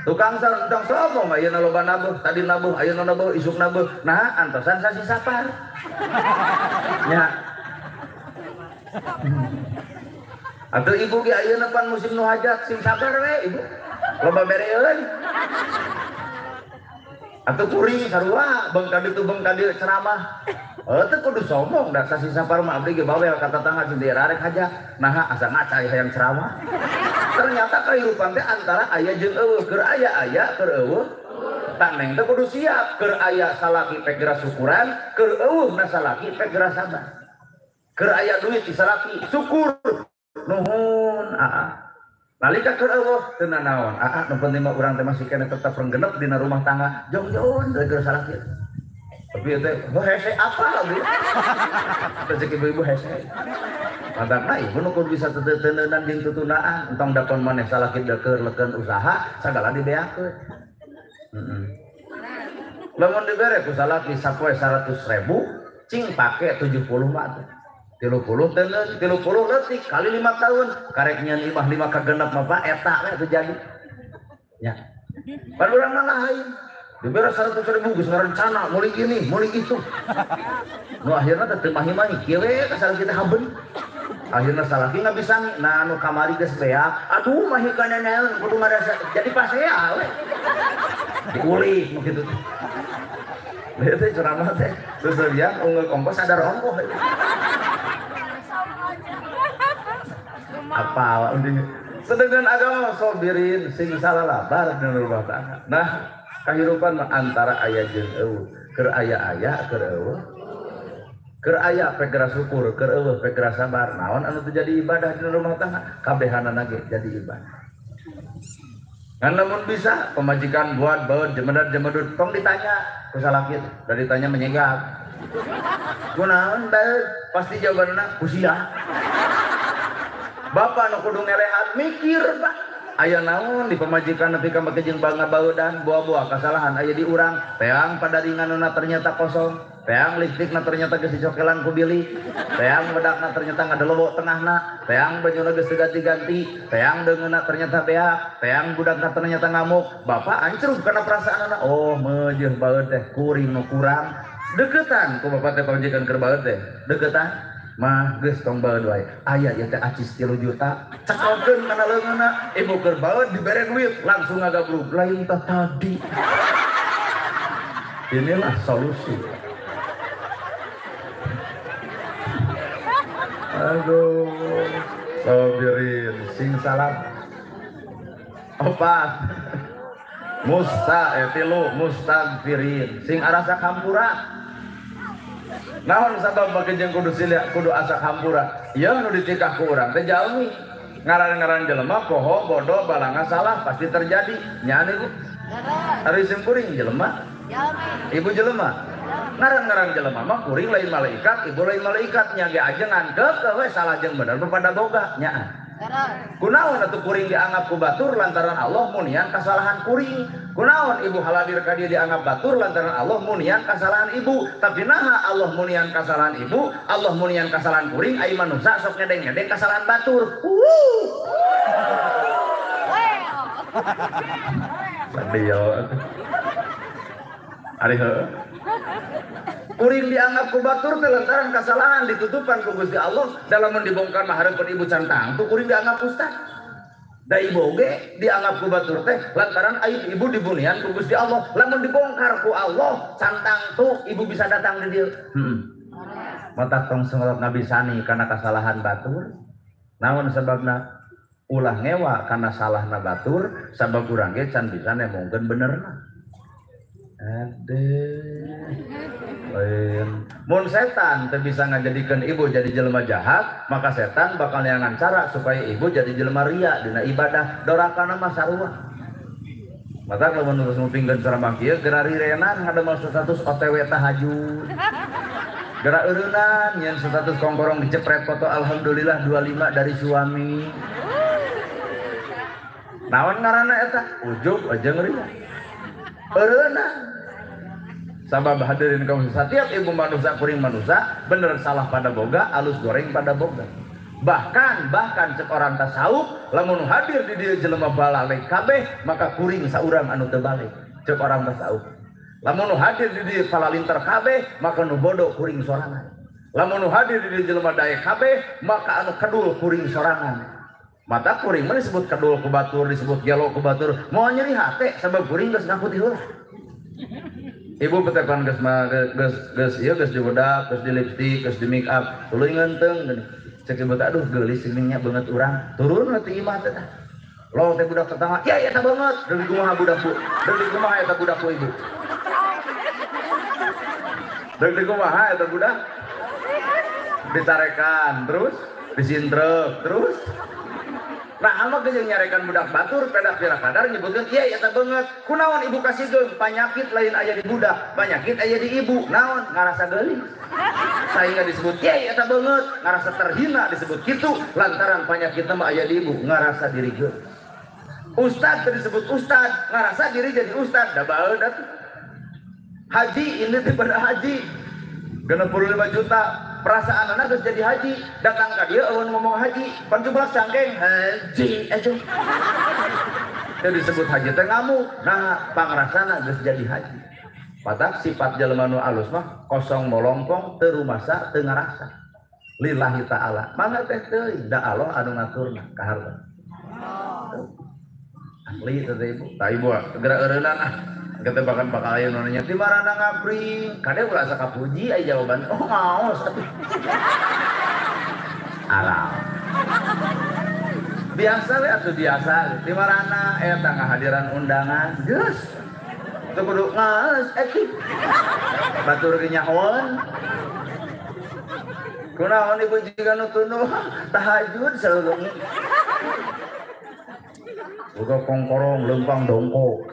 Tukang tong sombong ayeuna loba nabuh, tadi nabuh, ayeuna nabuh, isuk nabuh. Nah, antosan sasi sapar. Nya. Atuh ibu ge ayeuna pan musim nu hajat sing sabar we ibu. Loba bere euy. Atuh kuring sarua beng ka ditu beng ka dieu ceramah. Teu kudu sombong da sasi sapar mah abdi ge bawel ka tetangga sing dirarek haja. Naha asa ngacai hayang ceramah. Ternyata kehidupan teh antara aya jeung eueuh, keur aya aya, keur eueuh tah neng teh kudu siap, keur aya salaki pek geura syukuran, keur eueuh na salaki pek geura sabar. Keur aya duit di salaki syukur nuhun aa. Nalika keur eueuh teu nanaon. Aa nu penting mah urang teh masih keneh tetep renggenep dina rumah tangga. Jongjon keur salaki. Tapi teh hese apa lagi? Rezeki ibu-ibu hese. Matakna ibu nu kudu bisa teteunan jeung tutunaan, entong dakon maneh salaki keur leukeun usaha sagala dibeakeun. Heeh. Lamun dibere ku salaki sapoe 100.000, cing pake 70 mah teh. 30 teuneun, 30 leutik kali 5 tahun, karek nyeun imah 5 kagenep mah Pak eta we atuh jadi. Nya. Pan urang mah lain. Dibere 100.000 geus ngarencana meuli ini, meuli itu. Nu akhirna teh teu mahi-mahi kieu we ka salaki teh haben. Akhirna salaki ngabisani, nah anu kamari geus beak, aduh mahi kana naon kudu ngarasa jadi pasea we. Diulik nu kitu teh. Lihat teh ceramah teh seserian unggul kompos sadar ongkoh. Apa sedangkan agama sobirin sing salalabar dina rumah tangga. Nah, kahirupan mah antara aya jeung eueuh, keur aya-aya keur eueuh. Keur aya pegera syukur, keur eueuh pegera sabar. Naon anu teu jadi ibadah dina rumah tangga? Kabehanana ge jadi ibadah. Ngan lamun bisa pemajikan buat baeud jemedad jemedud tong ditanya ku salaki teh, da ditanya menyegap. Kunaon baeud? Pasti jawabanna ku sia. Bapak nu kudu ngelehan mikir Pak. Aya naon di pemajikan nepi ka make jeung bangga baeudan buah-buah kasalahan aya di urang, teang padaringanna ternyata kosong, teang listrikna ternyata geus dicokelan ku bilik, teang bedakna ternyata ngadelewok tengahna, teang bajuna geus diganti-ganti, teang deungeunna ternyata beak, teang budakna ternyata ngamuk. Bapak ancrub kana perasaanna, oh meujeuh baeud teh kuring nu kurang. Deketan ku bapak teh pamajikan keur baeud teh, deketan. Mah geus tong baeud wae. Aya ieu teh acis 3 juta. Cekelkeun kana leungeunna, ibu keur baeud dibere duit langsung ngagablug. Lain teh tadi. Inilah solusi. Aduh, sobirin sing salah. Opat. Musta tilu mustagfirin sing arasa hampura. Naon sabab bagi jeung kudu silia kudu asa hampura. Ieu nu ditikah ku urang teh jalmi. Ngaran-ngaran jelema poho bodoh balanga salah pasti terjadi. Nya ibu. Ari sim kuring jelema. Ibu jelema. Ngaran-ngaran jelema mah kuring lain malaikat, ibu lain malaikat nya ge ajengan keukeuh we salah jeung bener pada boga nya. Kunaon atuh kuring dianggap ku batur lantaran Allah munian kasalahan kuring. Kunaon ibu haladir ka dieu dianggap batur lantaran Allah munian kasalahan ibu. Tapi naha Allah munian kasalahan ibu, Allah munian kasalahan kuring, ai manusa sok ngedeng-ngedeng kasalahan batur. Sadio. Ari heuh. Kuring dianggap ku batur teh lantaran kasalahan ditutupan ku Gusti Allah, dalam dibongkar mah hareupeun ibu can tangtu kuring dianggap ustad. Da ibu oge dianggap ku batur teh lantaran aib ibu dibunian ku Gusti Allah. Lamun dibongkar ku Allah can tangtu ibu bisa datang di dieu. Heeh. Matak tong sengelok ngabisani kana kasalahan batur. Naon sababna? Ulah ngewa kana salahna batur sabab urang ge can bisa nemongkeun benerna. Aduh. Lain. Mun setan teu bisa ngajadikeun ibu jadi jelema jahat, maka setan bakal neangan cara supaya ibu jadi jelema ria dina ibadah. Dorakana mah sarua. Mata lamun terus ngupingkeun ceramah kieu geura rirenan ngadamel status OTW tahajud. Geura eureunnan nyeun status kongkorong dicepret foto alhamdulillah 25 dari suami. Naon ngaranna eta? Ujub jeung ria. Eureunnan. Sabab hadirin kaum setiap ibu manusia kuring manusia bener salah pada boga, alus goreng pada boga. Bahkan cek orang tasawuf lamun hadir di dieu jelema balalik kabeh maka kuring saurang anu teu balik. Cek orang tasawuf. Lamun hadir di dieu palalinter kabeh maka nu bodoh kuring sorangan. Lamun hadir di dieu jelema daek kabeh maka anu kedul kuring sorangan. Mata kuring mah disebut kedul ku batur, disebut gelo ku batur. Moal nyeri hate sabab kuring geus ngaku ti heula. Ibu petepan geus geus geus ieu geus dibedak, geus di lipstik, geus di make up, tuluy ngeunteung geuning. Cek ibu teh aduh geulis geuning nya beungeut urang. Turun we ti imah teh. Lo teh budak tetangga, ya eta beungeut, deui kumaha budakku. Deui kumaha eta budakku ibu. Deui kumaha eta budak? Ditarekan terus, disintrek terus. Nah ama geus nyarekan budak batur pedak pira kadar nyebutkeun kiai eta beungeut. Kunaon ibu kasihkeun panyakit lain aya di budak, panyakit aya di ibu. Naon ngarasa geulis. Sehingga disebut kiai eta beungeut, ngarasa terhina disebut kitu lantaran panyakitna mah aya di ibu, ngarasa diri geulis. Ustad disebut ustad, ngarasa diri jadi ustad, da baeud atuh. Haji ini teh pada haji 65 juta. Perasaan anak geus jadi haji, datang ka dieu eueun ngomong haji, pan cublak cangkeng haji aja. Teu disebut haji teh ngamuk, nah pangrasana geus jadi haji. Matak sifat jelema nu alus mah kosong molongkong teu rumasa teu ngarasa. Lillahi ta'ala. Mangga teh teuing da Allah anu ngaturna ka harta. Ahli teh ibu. Tah ibu geura eureunnan ah. Kita bahkan bakal aya nu nanya di marana ngabring, kade ulah asa kapuji aya jawaban. Oh ngaos atuh. Alah. Biasa we atuh biasa. Di marana eta ngahadiran undangan, geus. Teu kudu ngaos atuh. Batur ge nyahoan. Kunaon ibu jiga nu tunduh tahajud saleungeun. Boga kongkorong leumpang dongko.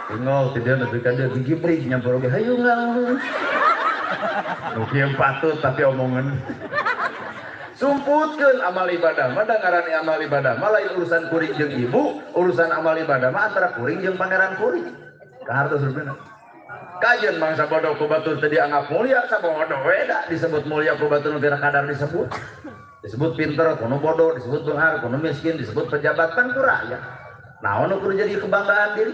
Tinggal tidak nepi ka dieu gigi prig nyampur oge hayu ngaos. Nu kieu patut tapi omongan. Sumputkeun amal ibadah mah da ngaran amal ibadah mah lain urusan kuring jeung ibu, urusan amal ibadah mah antara kuring jeung pangeran kuring. Ka hartos rupina. Kajeun mangsa bodoh ku batur teu dianggap mulia, sabodo we da disebut mulia ku batur nu teu kadar disebut. Disebut pinter ku nu bodoh, disebut beunghar ku nu miskin, disebut pejabat pan ku rakyat. Naon nu kudu jadi kebanggaan diri?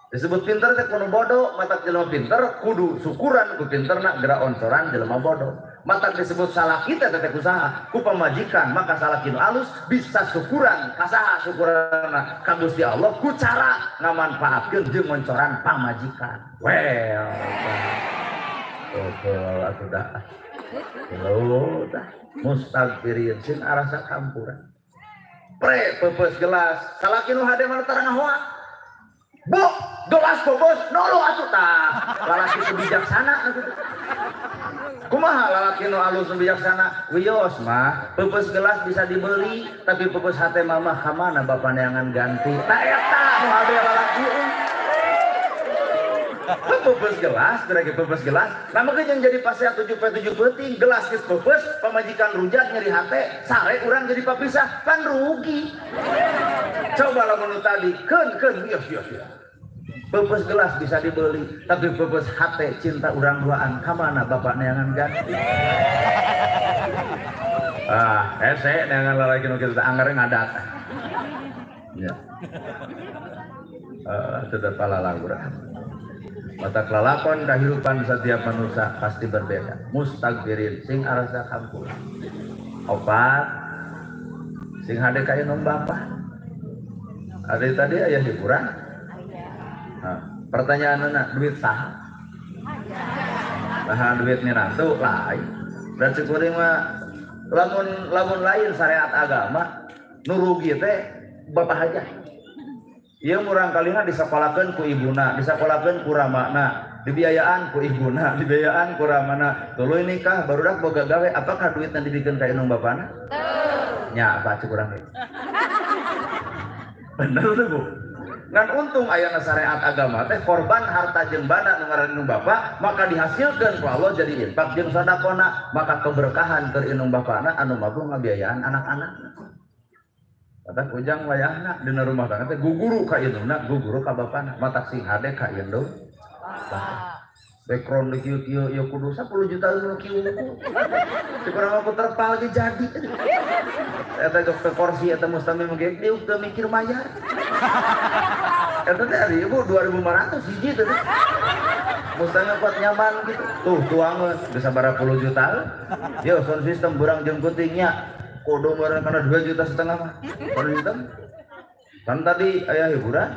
Disebut pinter teh kudu bodoh, matak jelema pinter kudu syukuran ku pinterna geura oncoran jelema bodoh. Matak disebut salah kita teh kusaha, ku pamajikan maka salaki nu alus bisa syukuran, kasaha syukuranna ka Gusti Allah ku cara ngamanfaatkeun jeung oncoran pamajikan. Well, oke atuh dah. Halo dah mustagfirin sing arasa kampuran. Pre peupeus gelas, salaki nu hade mah tara ngahoa. Bu, gelas bobos, nolo atuh tah. Lalaki teu bijaksana atuh. Kumaha lalaki nu alus nu bijaksana? Wios mah, peupeus gelas bisa dibeli, tapi peupeus hate mama ka mana bapak neangan ganti. Tah eta nu hade lalaki. Peupeus gelas, geura peupeus gelas. Nah mah jeung jadi pasea 7 7 peuting, gelas geus peupeus, pamajikan rujat nyeri hate, sare urang jadi papisah, pan rugi. Coba lamun nu tadi, keun wios wios wios. Peupeus gelas bisa dibeli, tapi peupeus hate cinta urang duaan ka mana bapak neangan ganti. Ah, hese neangan lalaki nu kitu anggar ngadat. Ya. Tetep palalangguran. Matak lalakon kehidupan setiap manusia pasti berbeda. Mustagfirin sing arasa kampura. Opat sing hade ka indung bapa. Ada tadi aya hiburan. Nah, pertanyaanna duit saha? Nah, duit minantu lain. Berarti kuring mah lamun lain syariat agama nu rugi teh bapak aja. Ieu murang kalina disakolakeun ku ibuna, disakolakeun ku ramana, dibiayaan ku ibuna, dibiayaan ku ramana. Tuluy nikah barudak boga gawe, apakah duitna dibikeun ka indung bapana? Teu. Nya apa cek urang ge. Bener tuh Bu. Ngan untung ayana syariat agama teh korban harta jeung bana nu ngaran indung bapa maka dihasilkeun ku Allah jadi infak jeung sedekahna, maka keberkahan keur indung bapana anu mampu ngabiayaan anak-anakna. Matak ujang wayahna dina rumah tangga teh guguru ka indungna, guguru ka bapana, matak sing hade ka indung. Background di kieu-kieu ieu kudu 10 juta nu kieu. Cek urang mah ku terpal ge jadi. Eta ke kursi eta mustami mah ge diuk teu mikir mayar. Eta teh ari ibu 2500 hiji teh. Mustami kuat nyaman gitu. Tuh tuangeun geus sabaraha puluh juta. Yo sound system burang jeung kutingnya. Kudu meureun kana 2,5 juta mah. Sound system. Kan tadi aya hiburan.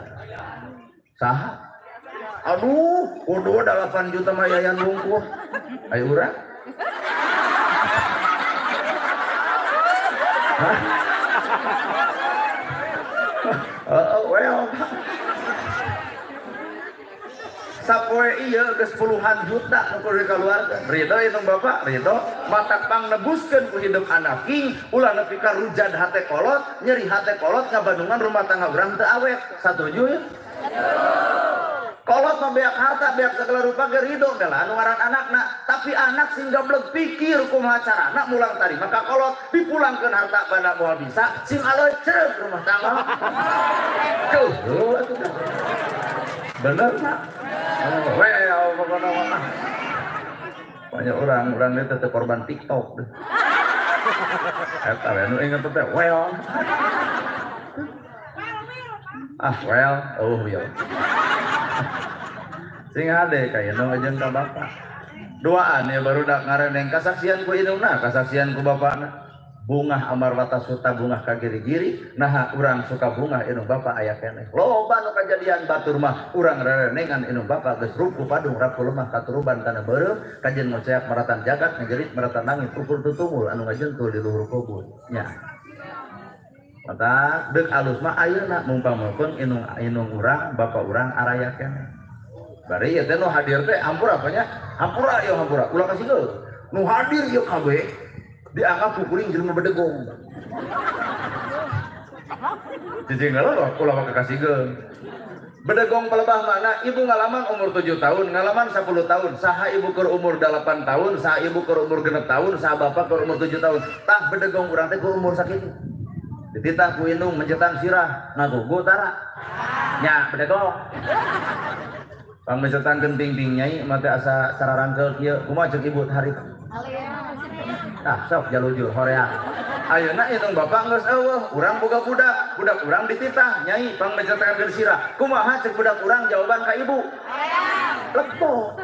Saha? Aduh, kudu 8 juta mah yayan bungkuh. Ayo urang. Hah? Well. Sapoe ieu geus puluhan juta nu kudu dikaluarkeun. Ridho indung bapak, ridho. Matak pangnebuskeun ku hidup anak king, ulah nepi ka rujad hate kolot, nyeri hate kolot ngabandungan rumah tangga urang teu awet. Satuju ya? Kolot mah beak harta, beak segala rupa ge ridho melah anu ngaran anakna, tapi anak sing gablek pikir kumaha carana mulang tarima ka kolot, dipulangkeun harta banda moal bisa, sing aloy cereg rumah tangga. Tuh, bener nak? Well, pokoknya mah. Banyak orang dia tetep korban TikTok deh. Eta we nu inget teh well. Ah, well, oh iya. Sing hade ka indung jeung ka bapak. Duaan ya barudak ngareneng kasaksian ku indungna, kasaksian ku bapakna. Bungah amarwata suta bungah ka giri-giri, naha urang suka bungah indung bapak aya keneh. Loba nu kajadian batur mah urang rerenengan indung bapak geus ruku padung raku lemah katuruban kana beureum, kajen ngoceak maratan jagat ngegerit maratan langit ukur tutungul anu ngajentul di luhur kubur. Nya. Mata deuk alus mah ayeuna mumpang-mumpung indung urang bapak urang araya keneh. Bari ieu teh nu hadir teh hampura apanya? Hampura ieu hampura. Ulah kasih. Nu hadir ieu kabeh dianggap kukuring jelema bedegong. Cicing heula ulah make kasihkeun. Bedegong pelebah makna ibu ngalaman umur 7 tahun, ngalaman 10 tahun, saha ibu keur umur 8 tahun, saha ibu keur umur 6 tahun, saha bapak keur umur 7 tahun. Tah bedegong urang teh keur umur sakitu. Dititah ku indung mencetan sirah, ngagugu tara. Nya bedegong. Pang mencetan genting-ting nyai mah teh asa sararangkeul kieu, kumaha ceuk ibu harita? Tah sok jalujur hoream. Ayeuna indung bapak geus eueuh, urang boga budak, budak urang dititah nyai pang mencetan sirah. Kumaha ceuk budak urang jawaban ka ibu? Hoream. Lepo.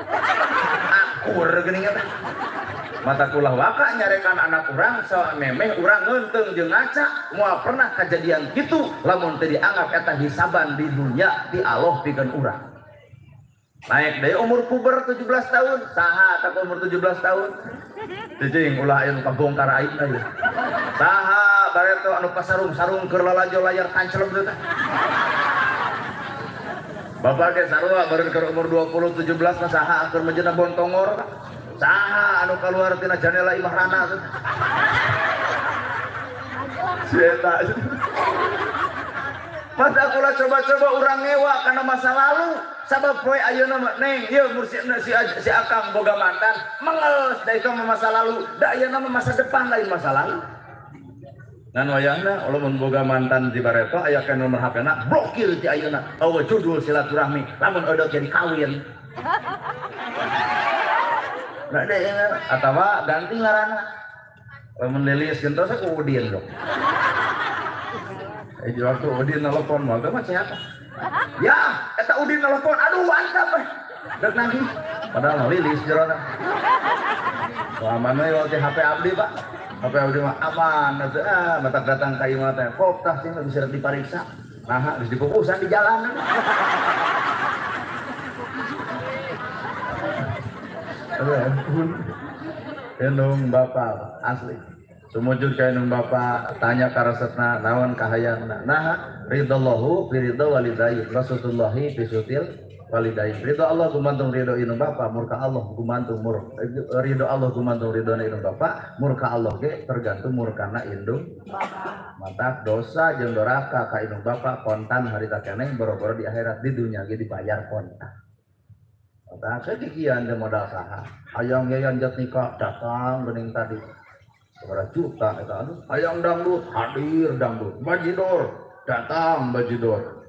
Akur geuning eta. Mata kulah waka nyarekan anak urang samemeh urang ngeunteung jeung ngaca, moal pernah kajadian kitu lamun teu dianggap eta hisaban di dunya ti Allah pikeun urang. Naik deui umur puber 17 tahun, saha tak umur 17 tahun? Cicing ulah aya nu kabongkar aibna ieu. Saha bareto anu pasarung-sarung keur lalajo layar tanclep teh. Bapak ge sarua baru keur umur 20 17 mah saha keur mejeuna bontongor. Saha anu kaluar tina janela imah rana teh. Si eta. Masa ulah coba-coba urang ngewa karena masa lalu. Sabab poe ayeuna mah neng ieu mursidna si akang boga mantan mengeus da itu mah masa lalu, da ayeuna mah masa depan lain masa lalu. Ngan wayahna lamun boga mantan di bareto aya kana nomor HP-na blokir ti ayeuna. Eueuh judul silaturahmi lamun eudeuk jadi kawin. Nah deh atawa ganti ngaranna. Lamun lilis gentos ku Udin dong. Waktu Udin nelpon mah teh mah siapa? Ya, eta Udin nelpon, aduh mantap eh. Dek nagih. Padahal lilis jerona. Wah, aman we waktu HP abdi, Pak. HP abdi mah aman atuh ah, matak datang ka imah teh. Kop tah sih bisa dipariksa. Nah, geus dipupusan di jalan. Aduh, indung bapak asli. Sumujud ka indung bapak tanya ka resepna naon kahayangna. Nah, ridallahu fi ridha walidayhi, rasulullahi fi sutil walidayhi. Ridho Allah gumantung ridho indung bapak, murka Allah gumantung ridho Allah gumantung ridhona indung bapak, murka Allah ge tergantung murkana indung bapak. Matak dosa jeung doraka ka indung bapak kontan harita keneh boro-boro di akhirat di dunya ge dibayar kontan. Matak sakikian teh modal saha. Hayang Yayan Jatnika datang geuning tadi. Berapa juta eta aduh, hayang dangdut hadir dangdut, bajidor datang bajidor,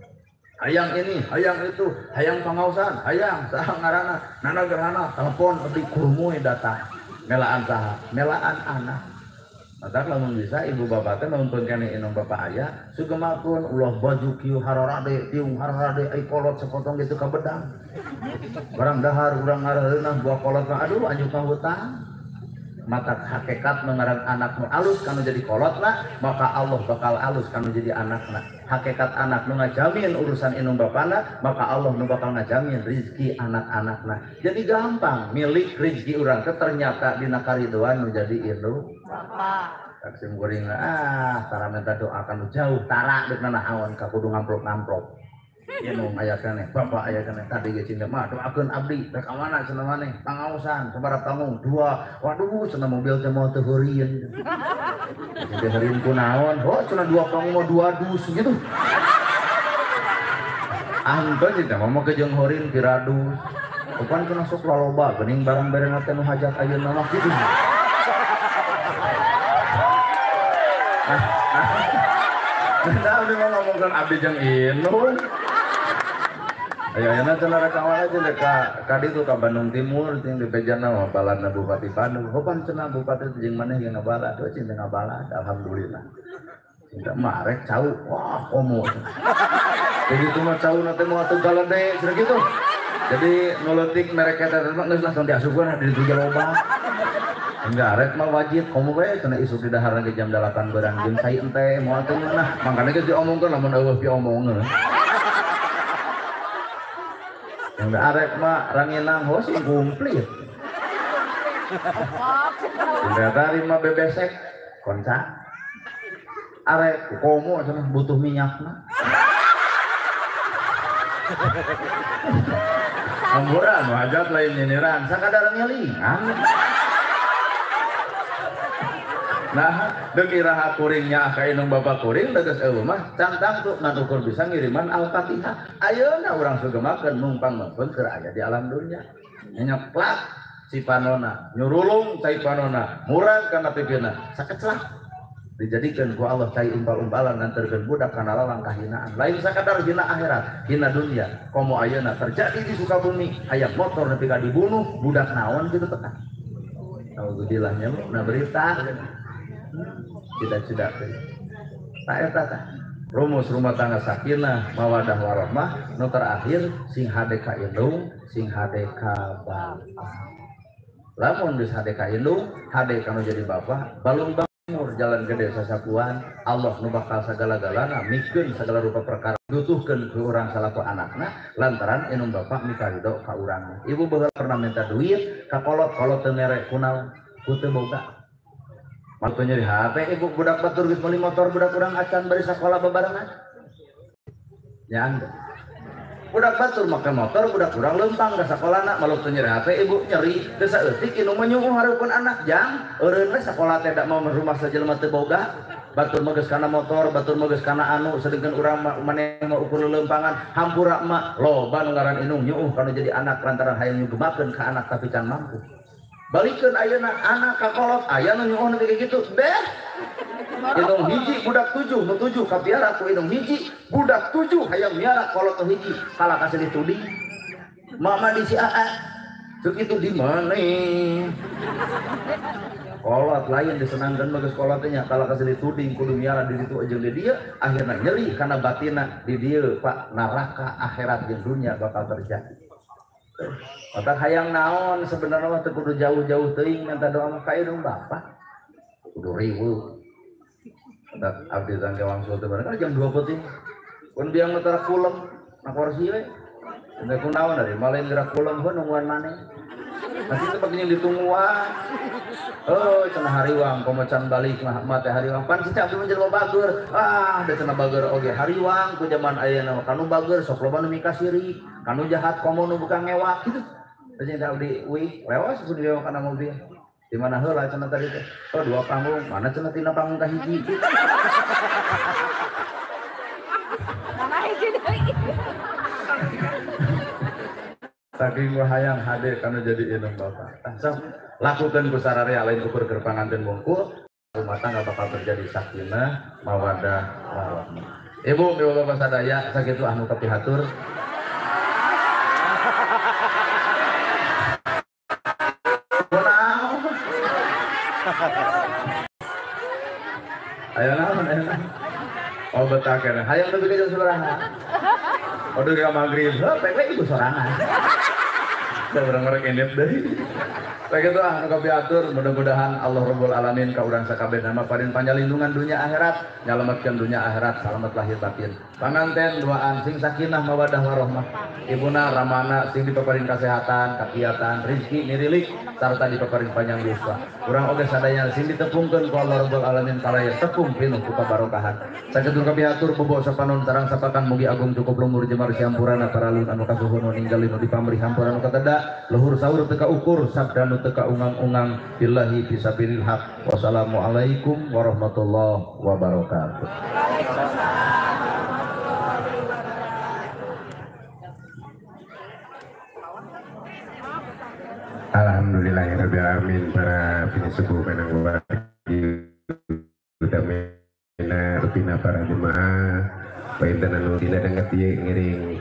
hayang ini, hayang itu, hayang pangausan, hayang saha ngaranna, nana gerhana, telepon abdi kurmui datang, melaan saha, melaan anak. Matak lamun bisa ibu bapak teh nonton keneh indung bapak aya, sugemakeun ulah baju kieu hararade, tiung hararade, ai kolot sepotong gitu ka bedang. Barang dahar urang ngarareunah buah kolot mah aduh anjuk ka hutang. Mata hakikat mengarang anak nu alus kanu jadi kolotna, maka Allah bakal alus kanu jadi anakna. Hakikat anak nu ngajamin urusan indung bapana, maka Allah nu bakal ngajamin rizki anak-anakna. Jadi gampang milik rizki urang teh ternyata dina karidoan nu jadi indung bapak. Tak sim kuring ah tara minta doa kanu jauh tara deuk nanaon ka kudu ngamplop-ngamplop. Indung aya keneh, bapak aya keneh, tadi ge cinta mah doakeun abdi rek ka mana cenah maneh, pangaosan sabaraha panggung dua. Waduh cenah mobil teh moal teu heureun. Teu heureun kunaon? Oh cenah dua panggung mah dua dus gitu. Anto cinta mah make jeung heureun piradus. Bukan cenah sok laloba geuning barang berena teh nu hajat ayeuna mah kitu. Nah, abdi mah ngomongkeun abdi jeung Inun. Ayeuna cenah rek ka mana cenah ka ditu ka Bandung Timur jeung di bejana mah baladna Bupati Bandung. Hopan cenah bupati teh jeung maneh ge ngabalad, oh cinta ngabalad alhamdulillah. Cinta mah rek cau, wah komo. Jadi itu mah cau na teh moal teu galede cenah kitu. Jadi nu leutik mereka teh mah geus langsung diasupkeun di ditu loba. Enggak rek mah wajib komo we cenah isuk di dahar ge jam 8 beurang jeung cai ente moal teu ngeunah. Mangkana geus diomongkeun lamun eueuh piomongeun. Yang arek mah ranginang hos komplit. Ternyata lima bebesek konca. Arek komo cenah butuh minyakna. Amburan hajat lain nyinyiran sakadar ngelingan. Nah, deuk iraha kuringnya ka indung bapak kuring deges eueuh mah cangtang tuh ngan ukur bisa ngiriman Al-Fatihah. Ayeuna urang sugemakeun mungpang meupeun keur aya di alam dunya. Nyeplak cipanona, nyurulung cai panona, murag kana pipina, sakeclak. Dijadikeun ku Allah cai umpal-umpalan nganterkeun budak kana lalang kahinaan. Lain sakadar hina akhirat, hina dunya. Komo ayeuna terjadi di Sukabumi, hayang motor nepi ka dibunuh, budak naon kitu teh. Alhamdulillah nya na berita. Tidak-tidak tak eta tah. Rumus rumah tangga sakinah mawadah warahmah nu terakhir sing hade ka indung sing hade ka bapak. Lamun geus hade ka indung hade ka nu jadi bapak balung bangmur jalan gede sasapuan Allah nu bakal sagala-galana mikeun sagala rupa perkara dutuhkeun ku urang salaku anakna lantaran indung bapak mikarido ka urang. Ibu baheula pernah minta duit ka kolot-kolot teu mere kunaon ku teu boga. Waktu nyeri HP ibu budak batur geus meuli motor budak urang acan bari sakola babarengan. Nya anda. Budak batur make motor budak urang leumpang ka sakolana malu teu nyeri HP ibu nyeri teu saeutik indung mah nyuuh hareupeun anak jang eureun we sakola teh da mau rumah sajelema teu boga. Batur mah geus kana motor, batur mah geus kana anu sedengkeun urang mah maneh mah ukur leuleumpangan hampura mah loba nu ngaran indung nyuuh kana jadi anak lantaran hayang nyugemakeun ka anak tapi can mampu. Balikeun ayeuna anak ka kolot aya nu nyuuh nepi ka kitu beh indung hiji budak tujuh nu tujuh kapiara ku indung hiji budak tujuh hayang miara kolot nu hiji kalah kasih dituding mama di si aa ceuk itu di mana kolot lain disenangkeun mah geus kolot teh nya kalah kasih dituding kudu miara di ditu jeung di dieu akhirna nyeri kana batinna di dieu Pak neraka akhirat jeung dunya bakal terjadi. Otak hayang naon sebenarnya mah teu kudu jauh-jauh teuing minta doa mah ka indung bapak. Kudu riweuh. Otak abdi tangke wangsul teh bareng jam 2 peuting. Pun biang mah tara kulem na kursi we. Teu kunaon dari malain gerak kulem heuh nungguan maneh. Masih teh bagi yang ditungguan. Oh, cenah hariwang komo can balik mah mah teh hariwang. Pan si abdi mah jelema bager. Ah, da cenah bager oge hariwang ku jaman ayeuna mah kanu bager sok loba nu mikasiri. Kanu jahat komo nu bukan ngewak gitu. Terus yang abdi wih lewas pun dia kana mobil. Di mana heula cenah tadi teh? Oh, dua panggung. Mana cenah tina panggung ka hiji? Mana hiji deui. Saking hayang hade kanu jadi indung bapak. Tah sok lakukeun ku sararea lain ukur keur panganten wungkul, rumah tangga bakal terjadi sakinah, mawadah, warahmah. Ibu, ibu bapak sadaya sakitu anu kapihatur. Ayo naon, ayo naon. Oh betakeun. Hayang nepi ka jam sabaraha? Oh dugi ka magrib. Heuh, pek we ibu sorangan. Da urang rek indit deui. Sakitu ah nu kapiatur, mudah-mudahan Allah Rabbul Alamin ka urang sakabeh nama parin panjalindungan dunya akhirat, nyalametkeun dunya akhirat, salamet lahir batin. Panganten duaan sing sakinah mawadah warahmah. Ibuna ramana sing dipaparin kasehatan, kakiatan, rezeki nirilik sarta dipaparin panjang yuswa. Urang oge sadaya sing ditepungkeun ku Allah Rabbul Alamin kalaya tepung pinuh ku kabarokahan. Sakitu kapiatur bobo sapanon sareng sapakan mugi agung cukup lumur jemar siampurana paralun anu kasuhun nu ninggali nu dipamrih hampura nu kateda luhur saur teu kaukur sabda nu teu kaungang-ungang billahi fisabilil haq. Wassalamualaikum warahmatullahi wabarakatuh. Alhamdulillahirabbil alamin para pinisubuh kanang wargi utamina rupina para jemaah painten anu dina danget ieu ngiring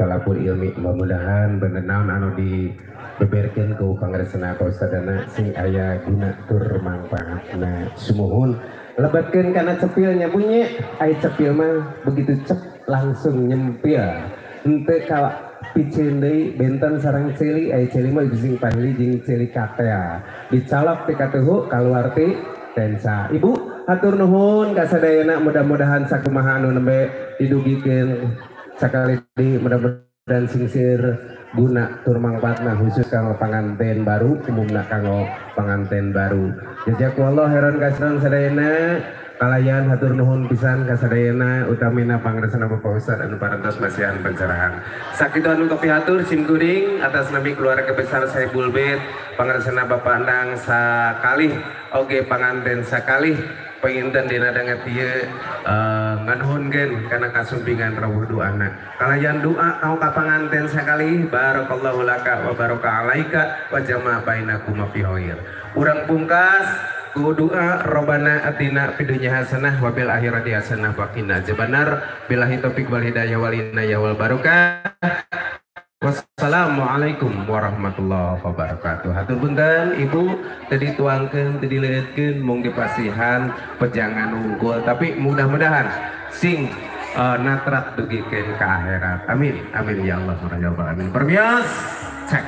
talapur ilmi mudah-mudahan bener naon anu dibeberkeun ku pangresna pausadana sing aya guna tur mangpaatna sumuhun lebetkeun kana cepilnya bunyi ai cepil mah begitu cep langsung nyempil henteu ka piceun deui benten sareng ceuli ai ceuli mah bising pahili jeung ceuli katea dicalok ti katuhu kaluar ti tensa. Ibu hatur nuhun ka sadayana mudah-mudahan sakumaha anu nembe didugikeun sakali deui mudah-mudahan singsir guna tur mangpaatna khusus kanggo panganten baru umumna kanggo panganten baru. Jazakallahu khairan kasiran sadayana kalayan hatur nuhun pisan ka sadayana utamina pangresna Bapak Ustad anu parantos masihan pencerahan. Sakitu anu kapihatur sim kuring atas nami keluarga besar Saibul Bait pangresna Bapak Endang sakalih oge panganten sakalih panginten dina danget ieu nganuhunkeun kana kasumpingan rawuh doana. Kalayan doa kanggo ka panganten sakalih barakallahu laka wa baraka alaika wa jama'a bainakum fi khair. Urang pungkas ku doa robana atina fid dunya hasanah wa fil akhirati hasanah wa qina azabannar. Billahi taufik wal hidayah wal inayah wal barokah. Wassalamualaikum warahmatullahi wabarakatuh. Hatur punten ibu tadi tuangkeun tadi leueutkeun mung dipasihan pejangan unggul tapi mudah-mudahan sing natrat dugikeun ka akhirat. Amin amin ya Allah ya rabbal alamin. Permios cek.